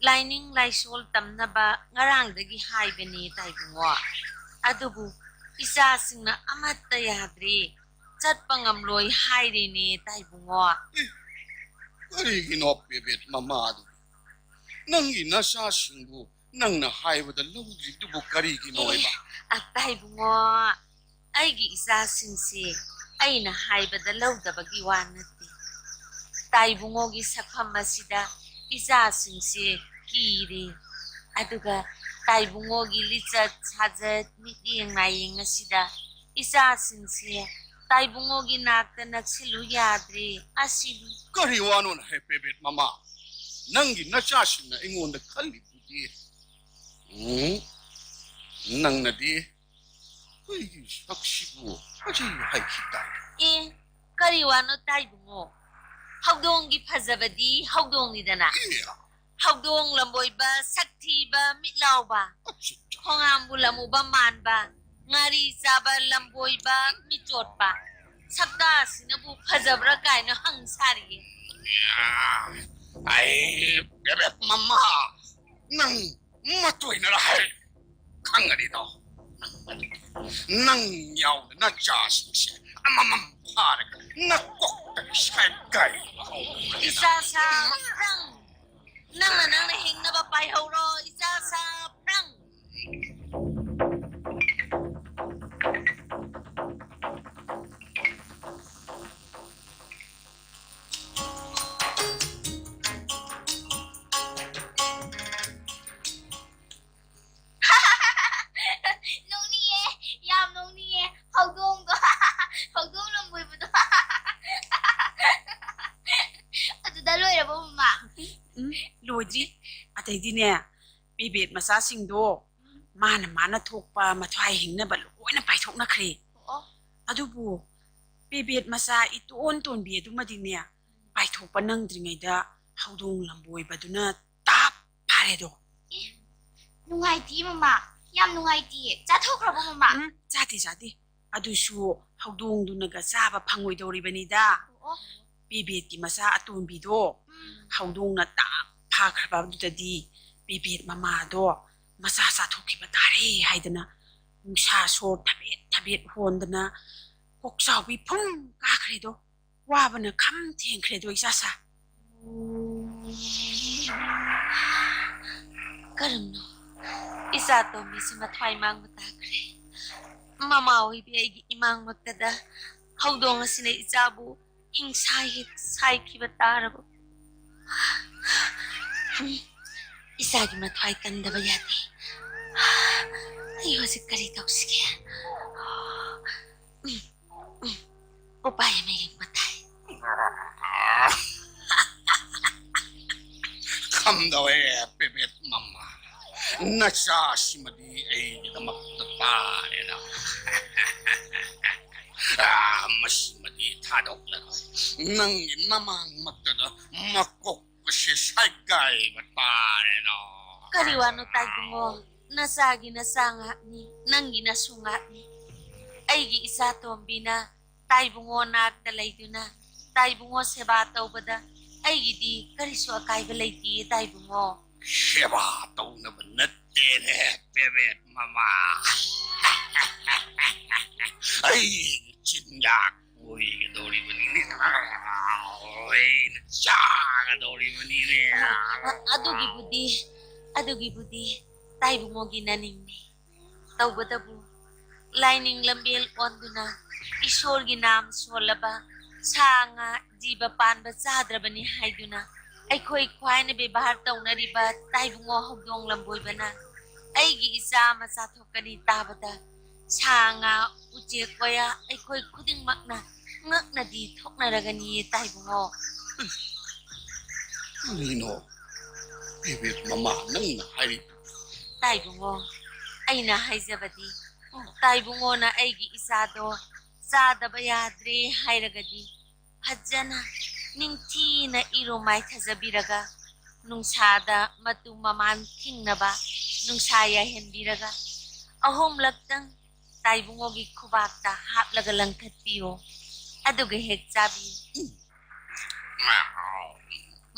ꯂꯥꯏꯅꯤꯡ ꯂꯥꯏꯁꯣꯜ ꯇꯝꯅꯕ ꯉꯔꯥꯡꯗꯒꯤ ꯍꯥꯏꯕꯅꯦ, ꯇꯥꯏꯕꯨꯡꯉꯣ꯫ ꯑꯗꯨꯕꯨ ꯏꯆꯥꯁꯤꯡꯅ ꯑꯃꯠꯇ ꯌꯥꯗ꯭ꯔꯦ, ꯆꯠꯄ ꯉꯝꯂꯣꯏ ꯍꯥꯏꯔꯦꯅꯦ, ꯇꯥꯏꯕꯨꯡꯉꯣ꯫ ꯑꯦ, ꯀꯔꯤꯒꯤꯅꯣ ꯄꯦꯕꯦꯠ ꯃꯃꯥꯗꯨ? ꯅꯪꯒꯤ ꯅꯆꯥꯁꯤꯡꯕꯨ ꯅꯪꯅ ꯍꯥꯏꯕꯗ ꯂꯧꯗ꯭ꯔꯤꯗꯨꯕꯨ ꯀꯔꯤꯒꯤꯅꯣ ꯍꯥꯏꯕ? ꯑꯦ, ꯑ, ꯇꯥꯏꯕꯨꯡꯉꯣ, ꯑꯩꯒꯤ ꯏꯆꯥꯁꯤꯡꯁꯤ ꯑꯩꯅ ꯍꯥꯏꯕꯗ ꯂꯧꯗꯕꯒꯤ ꯋꯥ ꯅꯠꯇꯦ꯫ ꯇꯥꯏꯕꯨꯡꯉꯣꯒꯤ ꯁꯛꯐꯝ ꯑꯁꯤꯗ ꯏꯆꯥꯁꯤꯡꯁꯦ ꯀꯤꯔꯦ꯫ ꯑꯗꯨꯒ ꯇꯥꯏꯕꯨꯡꯉꯣꯒꯤ ꯂꯤꯆꯠ ꯁꯥꯖꯠ, ꯃꯤꯠꯌꯦꯡ ꯅꯥꯌꯦꯡ ꯑꯁꯤꯗ ꯏꯆꯥꯁꯤꯡꯁꯦ ꯇꯥꯏꯕꯨꯡꯉꯣꯒꯤ ꯅꯥꯛꯇ ꯅꯛꯁꯤꯜꯂꯨ ꯌꯥꯗ꯭ꯔꯦ꯫ ꯑꯁꯤꯅꯤ꯫ ꯀꯔꯤ ꯋꯥꯅꯣꯅꯦ ꯍꯦ ꯄꯦꯕꯦꯠ ꯃꯃꯥ? ꯅꯪꯒꯤ ꯅꯆꯥꯁꯤꯡꯅ ꯑꯩꯉꯣꯟꯗ ꯈꯜꯂꯤꯗꯨꯗꯤ? ꯎꯝ? ꯅꯪꯅꯗꯤ ꯑꯩꯒꯤ ꯁꯛꯁꯤꯕꯨ ꯐꯖꯩ ꯍꯥꯏꯈꯤ ꯇꯥꯏ꯫ ꯑꯦ, ꯀꯔꯤ ꯋꯥꯅꯣ ꯇꯥꯏꯕꯨꯡꯉꯣ? ꯍꯧꯗꯣꯡꯒꯤ ꯐꯖꯕꯗꯤ ꯍꯧꯗꯣꯡꯅꯤꯗꯅ꯫ ꯑꯦ꯫ ꯍꯧꯗꯣꯡ ꯂꯝꯕꯣꯏꯕ, ꯁꯛ ꯊꯤꯕ, ꯃꯤꯠ ꯂꯥꯎꯕ, ꯑꯆꯥ, ꯑꯆꯥ꯫ ꯈꯣꯡꯍꯥꯝꯕꯨ ꯂꯃꯨꯕ ꯃꯥꯟꯕ, ꯉꯥꯔꯤ ꯆꯥꯕ ꯂꯝꯕꯣꯏꯕ, ꯃꯤꯆꯣꯠꯄ꯫ ꯁꯛꯇꯥꯁꯤꯅꯕꯨ ꯐꯖꯕ꯭ꯔꯥ ꯀꯥꯏꯅ ꯍꯪ ꯁꯥꯔꯤꯌꯦ꯫ ꯑꯩ ꯕꯦꯕꯦꯠ ꯃꯃꯥ, ꯅꯪ ꯃꯇꯣꯏꯅꯔ ꯍꯥꯏ? ꯈꯪꯒꯅꯤꯗꯣ꯫ ꯅꯪ ꯌꯥꯎꯅ ꯅꯆꯥꯁꯤꯡꯁꯦ ꯑꯃꯃꯝ ꯐꯥꯔꯒ ꯅꯀꯣꯛꯇꯒꯤ ꯁꯥꯏꯒꯥꯏꯕ ꯍꯧꯔꯅꯤ꯫ ꯏꯆꯥ ꯁꯥ ꯐ꯭ꯔꯪ꯫ ꯅꯪꯅ ꯅꯪꯅ ꯍꯤꯡꯅꯕ ꯄꯥꯏꯍꯧꯔꯣ, ꯏꯆꯥ ꯁꯥ ꯐ꯭ꯔꯪ꯫ ꯍꯧꯖꯤꯛ ꯑꯇꯩꯗꯤꯅꯦ, ꯄꯦꯕꯦꯠ ꯃꯆꯥꯁꯤꯡꯗꯣ ꯃꯥꯅ ꯃꯥꯅ ꯊꯣꯛꯄ ꯃꯊ꯭ꯋꯥꯏ ꯍꯤꯡꯅꯕ ꯂꯣꯏꯅ ꯄꯥꯏꯊꯣꯛꯅꯈ꯭ꯔꯦ꯫ ꯑꯣ꯫ ꯑꯗꯨꯕꯨ ꯄꯦꯕꯦꯠ ꯃꯆꯥ ꯏꯇꯣꯟ ꯇꯣꯟꯕꯤ ꯑꯗꯨꯃꯗꯤꯅꯦ, ꯄꯥꯏꯊꯣꯛꯄ ꯅꯪꯗ꯭ꯔꯤꯉꯩꯗ ꯍꯧꯗꯣꯡ ꯂꯝꯕꯣꯏꯕꯗꯨꯅ ꯇꯥꯞ ꯐꯥꯔꯦꯗꯣ꯫ ꯑꯦ, ꯅꯨꯡꯉꯥꯏꯇꯦ ꯃꯃꯥ, ꯌꯥꯝ ꯅꯨꯡꯉꯥꯏꯇꯦ꯫ ꯆꯥꯊꯣꯛꯈ꯭ꯔꯕꯣ ꯃꯃꯥ? ꯎꯝ, ꯆꯥꯗꯦ, ꯆꯥꯗꯦ꯫ ꯑꯗꯨꯁꯨ ꯍꯧꯗꯣꯡꯗꯨꯅꯒ ꯆꯥꯕ ꯐꯪꯉꯣꯏꯗꯧꯔꯤꯕꯅꯤꯗ꯫ ꯑꯣ꯫ ꯄꯦꯕꯦꯠꯀꯤ ꯃꯆꯥ ꯑꯇꯣꯝꯕꯤꯗꯣ ꯎꯝ꯫ ꯍꯧꯗꯣꯡꯅ ꯇꯥꯞ ꯐꯥꯈ꯭ꯔꯕꯗꯨꯗꯗꯤ ꯄꯦꯕꯦꯠ ꯃꯃꯥꯗꯣ ꯃꯆꯥ ꯆꯥꯊꯣꯛꯈꯤꯕ ꯇꯥꯔꯦ ꯍꯥꯏꯗꯅ ꯅꯨꯡꯁꯥ ꯁꯣꯔ ꯊꯕꯦꯠ ꯊꯕꯦꯠ ꯍꯣꯟꯗꯅ ꯀꯣꯛꯆꯥꯎꯕꯤ ꯐꯨꯝ ꯀꯥꯈ꯭ꯔꯦꯗꯣ꯫ ꯋꯥꯕꯅ ꯈꯝ ꯊꯦꯡꯈ꯭ꯔꯦꯗꯣ ꯏꯆꯥꯁꯥ꯫ ꯀꯔꯝꯅꯣ? ꯏꯆꯥ ꯇꯣꯝꯕꯤꯁꯤ ꯃꯊ꯭ꯋꯥꯏ ꯃꯥꯡꯕ ꯇꯥꯈ꯭ꯔꯦ꯫ ꯃꯃꯥ ꯑꯣꯏꯕꯤ ꯑꯩꯒꯤ ꯏꯃꯥꯡꯃꯛꯇꯗ ꯍꯧꯗꯣꯡ ꯑꯁꯤꯅ ꯏꯆꯥꯕꯨ ꯍꯤꯡꯁꯥ ꯍꯤꯠ ꯁꯥꯏꯈꯤꯕ ꯇꯥꯔꯕ꯫ ꯏꯆꯥꯒꯤ ꯃꯊ꯭ꯋꯥꯏ ꯀꯟꯗꯕ ꯌꯥꯗꯦ꯫ ꯑꯩ ꯍꯧꯖꯤꯛ ꯀꯔꯤ ꯇꯧꯁꯤꯒꯦ? ꯎꯄꯥꯏ ꯑꯃ ꯌꯦꯡꯕ ꯇꯥꯏ꯫ ꯈꯝꯗꯧꯑꯦ, ꯄꯦꯕꯦꯠ ꯃꯃꯥ꯫ ꯅꯆꯥꯁꯤꯃꯗꯤ ꯑꯩꯒꯤꯗꯃꯛꯇ ꯇꯥꯔꯦꯅ꯫ ꯑꯥ, ꯃꯁꯤꯃꯗꯤ ꯊꯥꯗꯣꯛꯂꯔꯣꯏ꯫ ꯅꯪꯒꯤ ꯅꯃꯥꯡꯃꯛꯇꯗ ꯃꯀꯣꯛ ꯑꯁꯤ ꯁꯥꯏꯒꯥꯏꯕ ꯇꯥꯔꯦꯅ꯫ ꯀꯔꯤ ꯋꯥꯅꯣ ꯇꯥꯏꯕꯨꯡꯉꯣ? ꯅꯆꯥꯒꯤ ꯅꯆꯥ ꯉꯥꯛꯅꯤ, ꯅꯪꯒꯤ ꯅꯁꯨ ꯉꯥꯛꯅꯤ꯫ ꯑꯩꯒꯤ ꯏꯆꯥ ꯇꯣꯝꯕꯤꯅ ꯇꯥꯏꯕꯨꯡꯉꯣ ꯅꯥꯛꯇ ꯂꯩꯗꯨꯅ ꯇꯥꯏꯕꯨꯡꯉꯣ ꯁꯦꯕꯥ ꯇꯧꯕꯗ ꯑꯩꯒꯤꯗꯤ ꯀꯔꯤꯁꯨ ꯑꯀꯥꯏꯕ ꯂꯩꯇꯦ ꯇꯥꯏꯕꯨꯡꯉꯣ꯫ ꯁꯦꯕꯥ ꯇꯧꯅꯕ ꯅꯠꯇꯦꯅꯦ, ꯄꯦꯕꯦꯠ ꯃꯃꯥ꯫ ꯑꯩꯒꯤ ꯆꯤꯟꯖꯥꯛ ꯑꯣꯏꯒꯗꯧꯔꯤꯕꯅꯤꯅꯦ꯫ ꯑꯩꯅ ꯆꯥꯒꯗꯧꯔꯤꯕꯅꯤꯅꯦ꯫ ꯑ-, ꯑꯗꯨꯒꯤꯕꯨꯗꯤ, ꯑꯗꯨꯒꯤꯕꯨꯗꯤ ꯇꯥꯏꯕꯨꯡꯉꯣꯒꯤ ꯅꯅꯤꯡꯅꯤ꯫ ꯇꯧꯕꯇꯕꯨ ꯂꯥꯏꯅꯤꯡ ꯂꯝꯕꯦꯜ ꯑꯣꯟꯗꯨꯅ ꯏꯁꯣꯔꯒꯤ ꯅꯥꯝ ꯁꯣꯜꯂꯕ ꯁꯥ ꯉꯥ ꯖꯤꯕ ꯄꯥꯟꯕ ꯆꯥꯗ꯭ꯔꯕꯅꯤ ꯍꯥꯏꯗꯨꯅ ꯑꯩꯈꯣꯏ ꯈ꯭ꯋꯥꯏꯅ ꯕꯦꯕꯥꯔ ꯇꯧꯅꯔꯤꯕ ꯇꯥꯏꯕꯨꯡꯉꯣ ꯍꯧꯗꯣꯡ ꯂꯝꯕꯣꯏꯕꯅ ꯑꯩꯒꯤ ꯏꯆꯥ ꯑꯃ ꯆꯥꯊꯣꯛꯀꯅꯤ ꯇꯥꯕꯗ ꯁꯥ ꯉꯥ, ꯎꯆꯦꯛ ꯋꯥꯌꯥ ꯑꯩꯈꯣꯏ ꯈꯨꯗꯤꯡꯃꯛꯅ ꯉꯛꯅꯗꯤ ꯊꯣꯛꯅꯔꯒꯅꯤꯌꯦ ꯇꯥꯏꯕꯨꯡꯉꯣ꯫ ꯀꯔꯤꯅꯣ? ꯏꯕꯦꯝ ꯃꯃꯥ, ꯅꯪꯅ ꯍꯥꯏꯔꯤꯕ? ꯇꯥꯏꯕꯨꯡꯉꯣ, ꯑꯩꯅ ꯍꯥꯏꯖꯕꯗꯤ, ꯇꯥꯏꯕꯨꯡꯉꯣꯅ ꯑꯩꯒꯤ ꯏꯆꯥꯗꯣ ꯆꯥꯗꯕ ꯌꯥꯗ꯭ꯔꯦ ꯍꯥꯏꯔꯒꯗꯤ, ꯐꯖꯅ ꯅꯤꯡꯊꯤꯅ ꯏꯔꯨ ꯃꯥꯏꯊꯖꯕꯤꯔꯒ, ꯅꯨꯡꯁꯥꯗ ꯃꯇꯨ ꯃꯃꯥꯟ ꯈꯤꯡꯅꯕ ꯅꯨꯡꯁꯥ ꯌꯥꯏꯍꯟꯕꯤꯔꯒ, ꯑꯍꯨꯝꯂꯛꯇꯪ ꯇꯥꯏꯕꯨꯡꯉꯣꯒꯤ ꯈꯨꯕꯥꯛꯇ ꯍꯥꯞꯂꯒ ꯂꯪꯈꯠꯄꯤꯌꯣ꯫ ꯑꯗꯨꯒ ꯍꯦꯛ ꯆꯥꯕꯤꯌꯨ꯫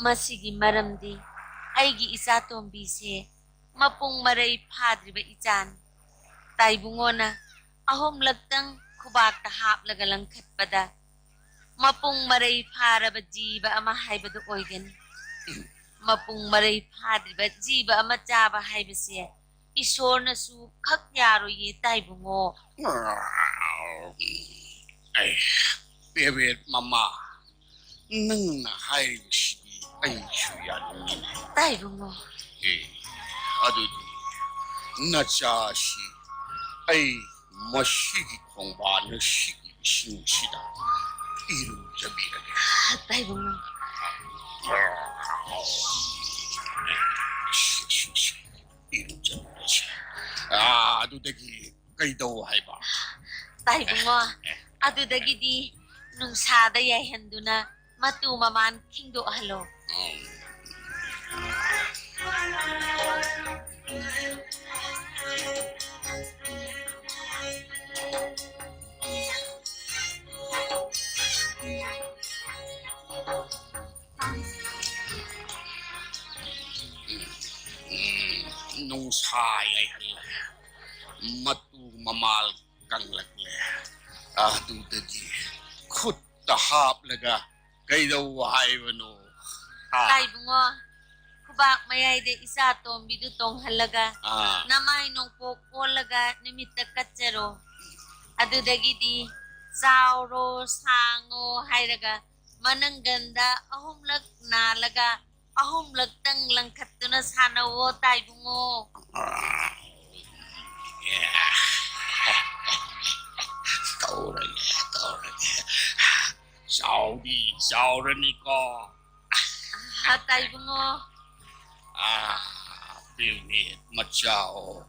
ꯃꯁꯤꯒꯤ ꯃꯔꯝꯗꯤ ꯑꯩꯒꯤ ꯏꯆꯥꯇꯣꯝꯕꯤꯁꯦ ꯃꯄꯨꯡ ꯃꯔꯩ ꯐꯥꯗ꯭ꯔꯤꯕ ꯏꯆꯥꯅꯤ꯫ ꯇꯥꯏꯕꯨꯡꯉꯣꯅ ꯑꯍꯨꯝꯂꯛꯇꯪ ꯈꯨꯕꯥꯛꯇ ꯍꯥꯞꯂꯒ ꯂꯪꯈꯠꯄꯗ ꯃꯄꯨꯡ ꯃꯔꯩ ꯐꯥꯔꯕ ꯖꯤꯕ ꯑꯃ ꯍꯥꯏꯕꯗꯨ ꯑꯣꯏꯒꯅꯤ꯫ ꯃꯄꯨꯡ ꯃꯔꯩ ꯐꯥꯗ꯭ꯔꯤꯕ ꯖꯤꯕ ꯑꯃ ꯆꯥꯕ ꯍꯥꯏꯕꯁꯦ ꯏꯁꯣꯔꯅꯁꯨ ꯈꯛ ꯌꯥꯔꯣꯏꯌꯦ ꯇꯥꯏꯕꯨꯡꯉꯣ꯫ ꯑꯩ, ꯄꯦꯕꯦꯠ ꯃꯃꯥ, ꯅꯪꯅ ꯍꯥꯏꯔꯤꯕꯁꯤꯗꯤ ꯑꯩꯁꯨ ꯌꯥꯅꯤꯡꯉꯤꯅꯦ꯫ ꯇꯥꯏꯕꯨꯡꯉꯣ꯫ ꯑꯦ, ꯑꯗꯨꯗꯤ ꯅꯆꯥꯁꯤ ꯑꯩ ꯃꯁꯤꯒꯤ ꯈꯣꯡꯕꯥꯟ ꯑꯁꯤꯒꯤ ꯏꯁꯤꯡꯁꯤꯗ ꯏꯔꯨꯖꯕꯤꯔꯒꯦ꯫ ꯇꯥꯏꯕꯨꯡꯉꯣ꯫ ꯁꯤ, ꯁꯤ, ꯁꯤ, ꯏꯔꯨꯖꯕꯤꯔꯁꯤ꯫ ꯑꯥ, ꯑꯗꯨꯗꯒꯤ ꯀꯩꯗꯧ ꯍꯥꯏꯕ? ꯇꯥꯏꯕꯨꯡꯉꯣ, ꯑꯗꯨꯗꯒꯤꯗꯤ ꯅꯨꯡꯁꯥꯗ ꯌꯥꯏꯍꯟꯗꯨꯅ ꯃꯇꯨ ꯃꯃꯥꯟ ꯈꯤꯡꯗꯣꯛꯍꯜꯂꯣ꯫ ꯎꯝ, ꯅꯨꯡꯁꯥ ꯌꯥꯏꯍꯜꯂꯦ꯫ ꯃꯇꯨ ꯃꯃꯥꯜ ꯀꯪꯂꯛꯂꯦ꯫ ꯑꯗꯨꯗꯒꯤ ꯈꯨꯠꯇ ꯍꯥꯞꯂꯒ ꯀꯩꯗꯧ ꯍꯥꯏꯕꯅꯣ? ꯍꯥ? ꯇꯥꯏꯕꯨꯡꯉꯣ, ꯈꯨꯕꯥꯛ ꯃꯌꯥꯏꯗ ꯏꯆꯥ ꯇꯣꯝꯕꯤꯗꯨ ꯇꯣꯡꯍꯜꯂꯒ, ꯑꯥ, ꯅꯃꯥꯏ ꯅꯣꯡꯄꯣꯛ ꯑꯣꯜꯂꯒ ꯅꯨꯃꯤꯠꯇ ꯀꯠꯆꯔꯣ꯫ ꯑꯗꯨꯗꯒꯤꯗꯤ ꯆꯥꯎꯔꯣ, ꯁꯥꯡꯉꯣ ꯍꯥꯏꯔꯒ ꯃꯅꯪꯒꯟꯗ ꯑꯍꯨꯝꯂꯛ ꯅꯥꯜꯂꯒ ꯑꯍꯨꯝꯂꯛꯇꯪ ꯂꯪꯈꯠꯇꯨꯅ ꯁꯥꯟꯅꯧꯋꯣ ꯇꯥꯏꯕꯨꯡꯉꯣ꯫ ꯇꯧꯔꯒꯦ, ꯇꯧꯔꯒꯦ꯫ ꯆꯥꯎꯗꯤ ꯆꯥꯎꯔꯅꯤꯀꯣ꯫ ꯑꯍꯥ, ꯇꯥꯏꯕꯨꯡꯉꯣ꯫ ꯑꯥ, ꯄꯤꯔꯃꯤꯠ ꯃꯆꯥ ꯑꯣ,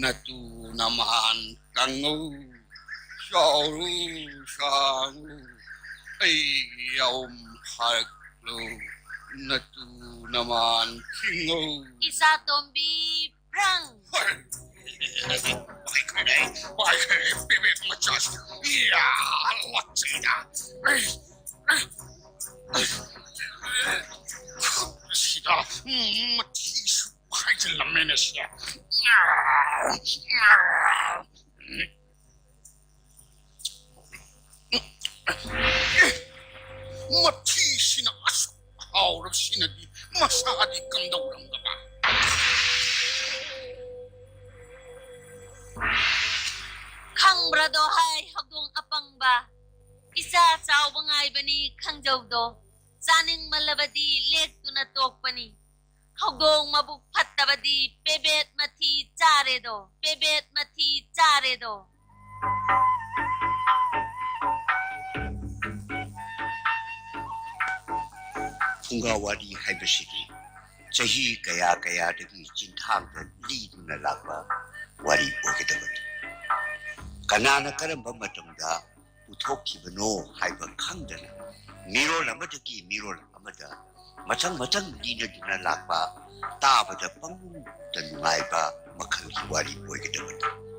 ꯅꯇꯨ ꯅꯃꯥꯟ ꯀꯪꯉꯨ, ꯆꯥꯎꯔꯨ, ꯁꯥꯡꯉꯨ, ꯑꯩ ꯌꯥꯎꯝ ꯐꯥꯔꯛꯂꯨ, ꯅꯇꯨ ꯅꯃꯥꯟ ꯈꯤꯡꯉꯨ꯫ ꯏꯆꯥ ꯇꯣꯝꯕꯤ ꯄ꯭ꯔꯪ꯫ ꯍꯣꯏ꯫ ꯄꯥꯏꯈ꯭ꯔꯦ, ꯄꯥꯏꯈ꯭ꯔꯦ, ꯄꯤꯔꯃꯤꯠ ꯃꯆꯥꯁꯤ꯫ ꯏꯌꯥ, ꯂꯥꯛꯆꯩꯗ꯫ ꯑꯩ, ꯑꯩ, ꯑꯩ, ꯁꯤꯗ, ꯎꯝ, ꯃꯊꯤꯁꯨ ꯐꯥꯏꯖꯤꯜꯂꯝꯃꯦꯅꯦ ꯁꯤꯗ꯫ ꯃꯊꯤꯁꯤꯅ ꯑꯁꯨꯛ ꯍꯥꯎꯔꯕꯁꯤꯅꯗꯤ ꯃꯁꯥꯗꯤ ꯀꯝꯗꯧꯔꯝꯒꯕ? ꯈꯪꯕ꯭ꯔꯗꯣ ꯍꯥꯏ ꯍꯧꯗꯣꯡ ꯑꯄꯪꯕ? ꯏꯆꯥ ꯆꯥꯎꯕ ꯉꯥꯏꯕꯅꯤ ꯈꯪꯖꯧꯗꯣ, ꯆꯥꯅꯤꯡꯃꯜꯂꯕꯗꯤ ꯂꯦꯛꯇꯨꯅ ꯇꯣꯛꯄꯅꯤ꯫ ꯍꯧꯗꯣꯡ ꯃꯕꯨꯛ ꯐꯠꯇꯕꯗꯤ ꯄꯦꯕꯦꯠ ꯃꯊꯤ ꯆꯥꯔꯦꯗꯣ, ꯄꯦꯕꯦꯠ ꯃꯊꯤ ꯆꯥꯔꯦꯗꯣ꯫ ꯐꯨꯡꯒꯥ ꯋꯥꯔꯤ ꯍꯥꯏꯕꯁꯤꯗꯤ ꯆꯍꯤ ꯀꯌꯥ ꯀꯌꯥꯗꯒꯤ ꯆꯤꯟꯊꯥꯡꯗ ꯂꯤꯗꯨꯅ ꯂꯥꯛꯄ ꯋꯥꯔꯤ ꯑꯣꯏꯒꯗꯕꯅꯤ꯫ ꯀꯅꯥꯅ ꯀꯔꯝꯕ ꯃꯇꯝꯗ ꯄꯨꯊꯣꯛꯈꯤꯕꯅꯣ ꯍꯥꯏꯕ ꯈꯪꯗꯅ ꯃꯤꯔꯣꯜ ꯑꯃꯗꯒꯤ ꯃꯤꯔꯣꯜ ꯑꯃꯗ ꯃꯊꯪ ꯃꯊꯪ ꯂꯤꯅꯗꯨꯅ ꯂꯥꯛꯄ, ꯇꯥꯕꯗ ꯄꯪꯅꯨꯡꯗ ꯅꯨꯡꯉꯥꯏꯕ ꯃꯈꯜꯒꯤ ꯋꯥꯔꯤ ꯑꯣꯏꯒꯗꯕꯅꯤ꯫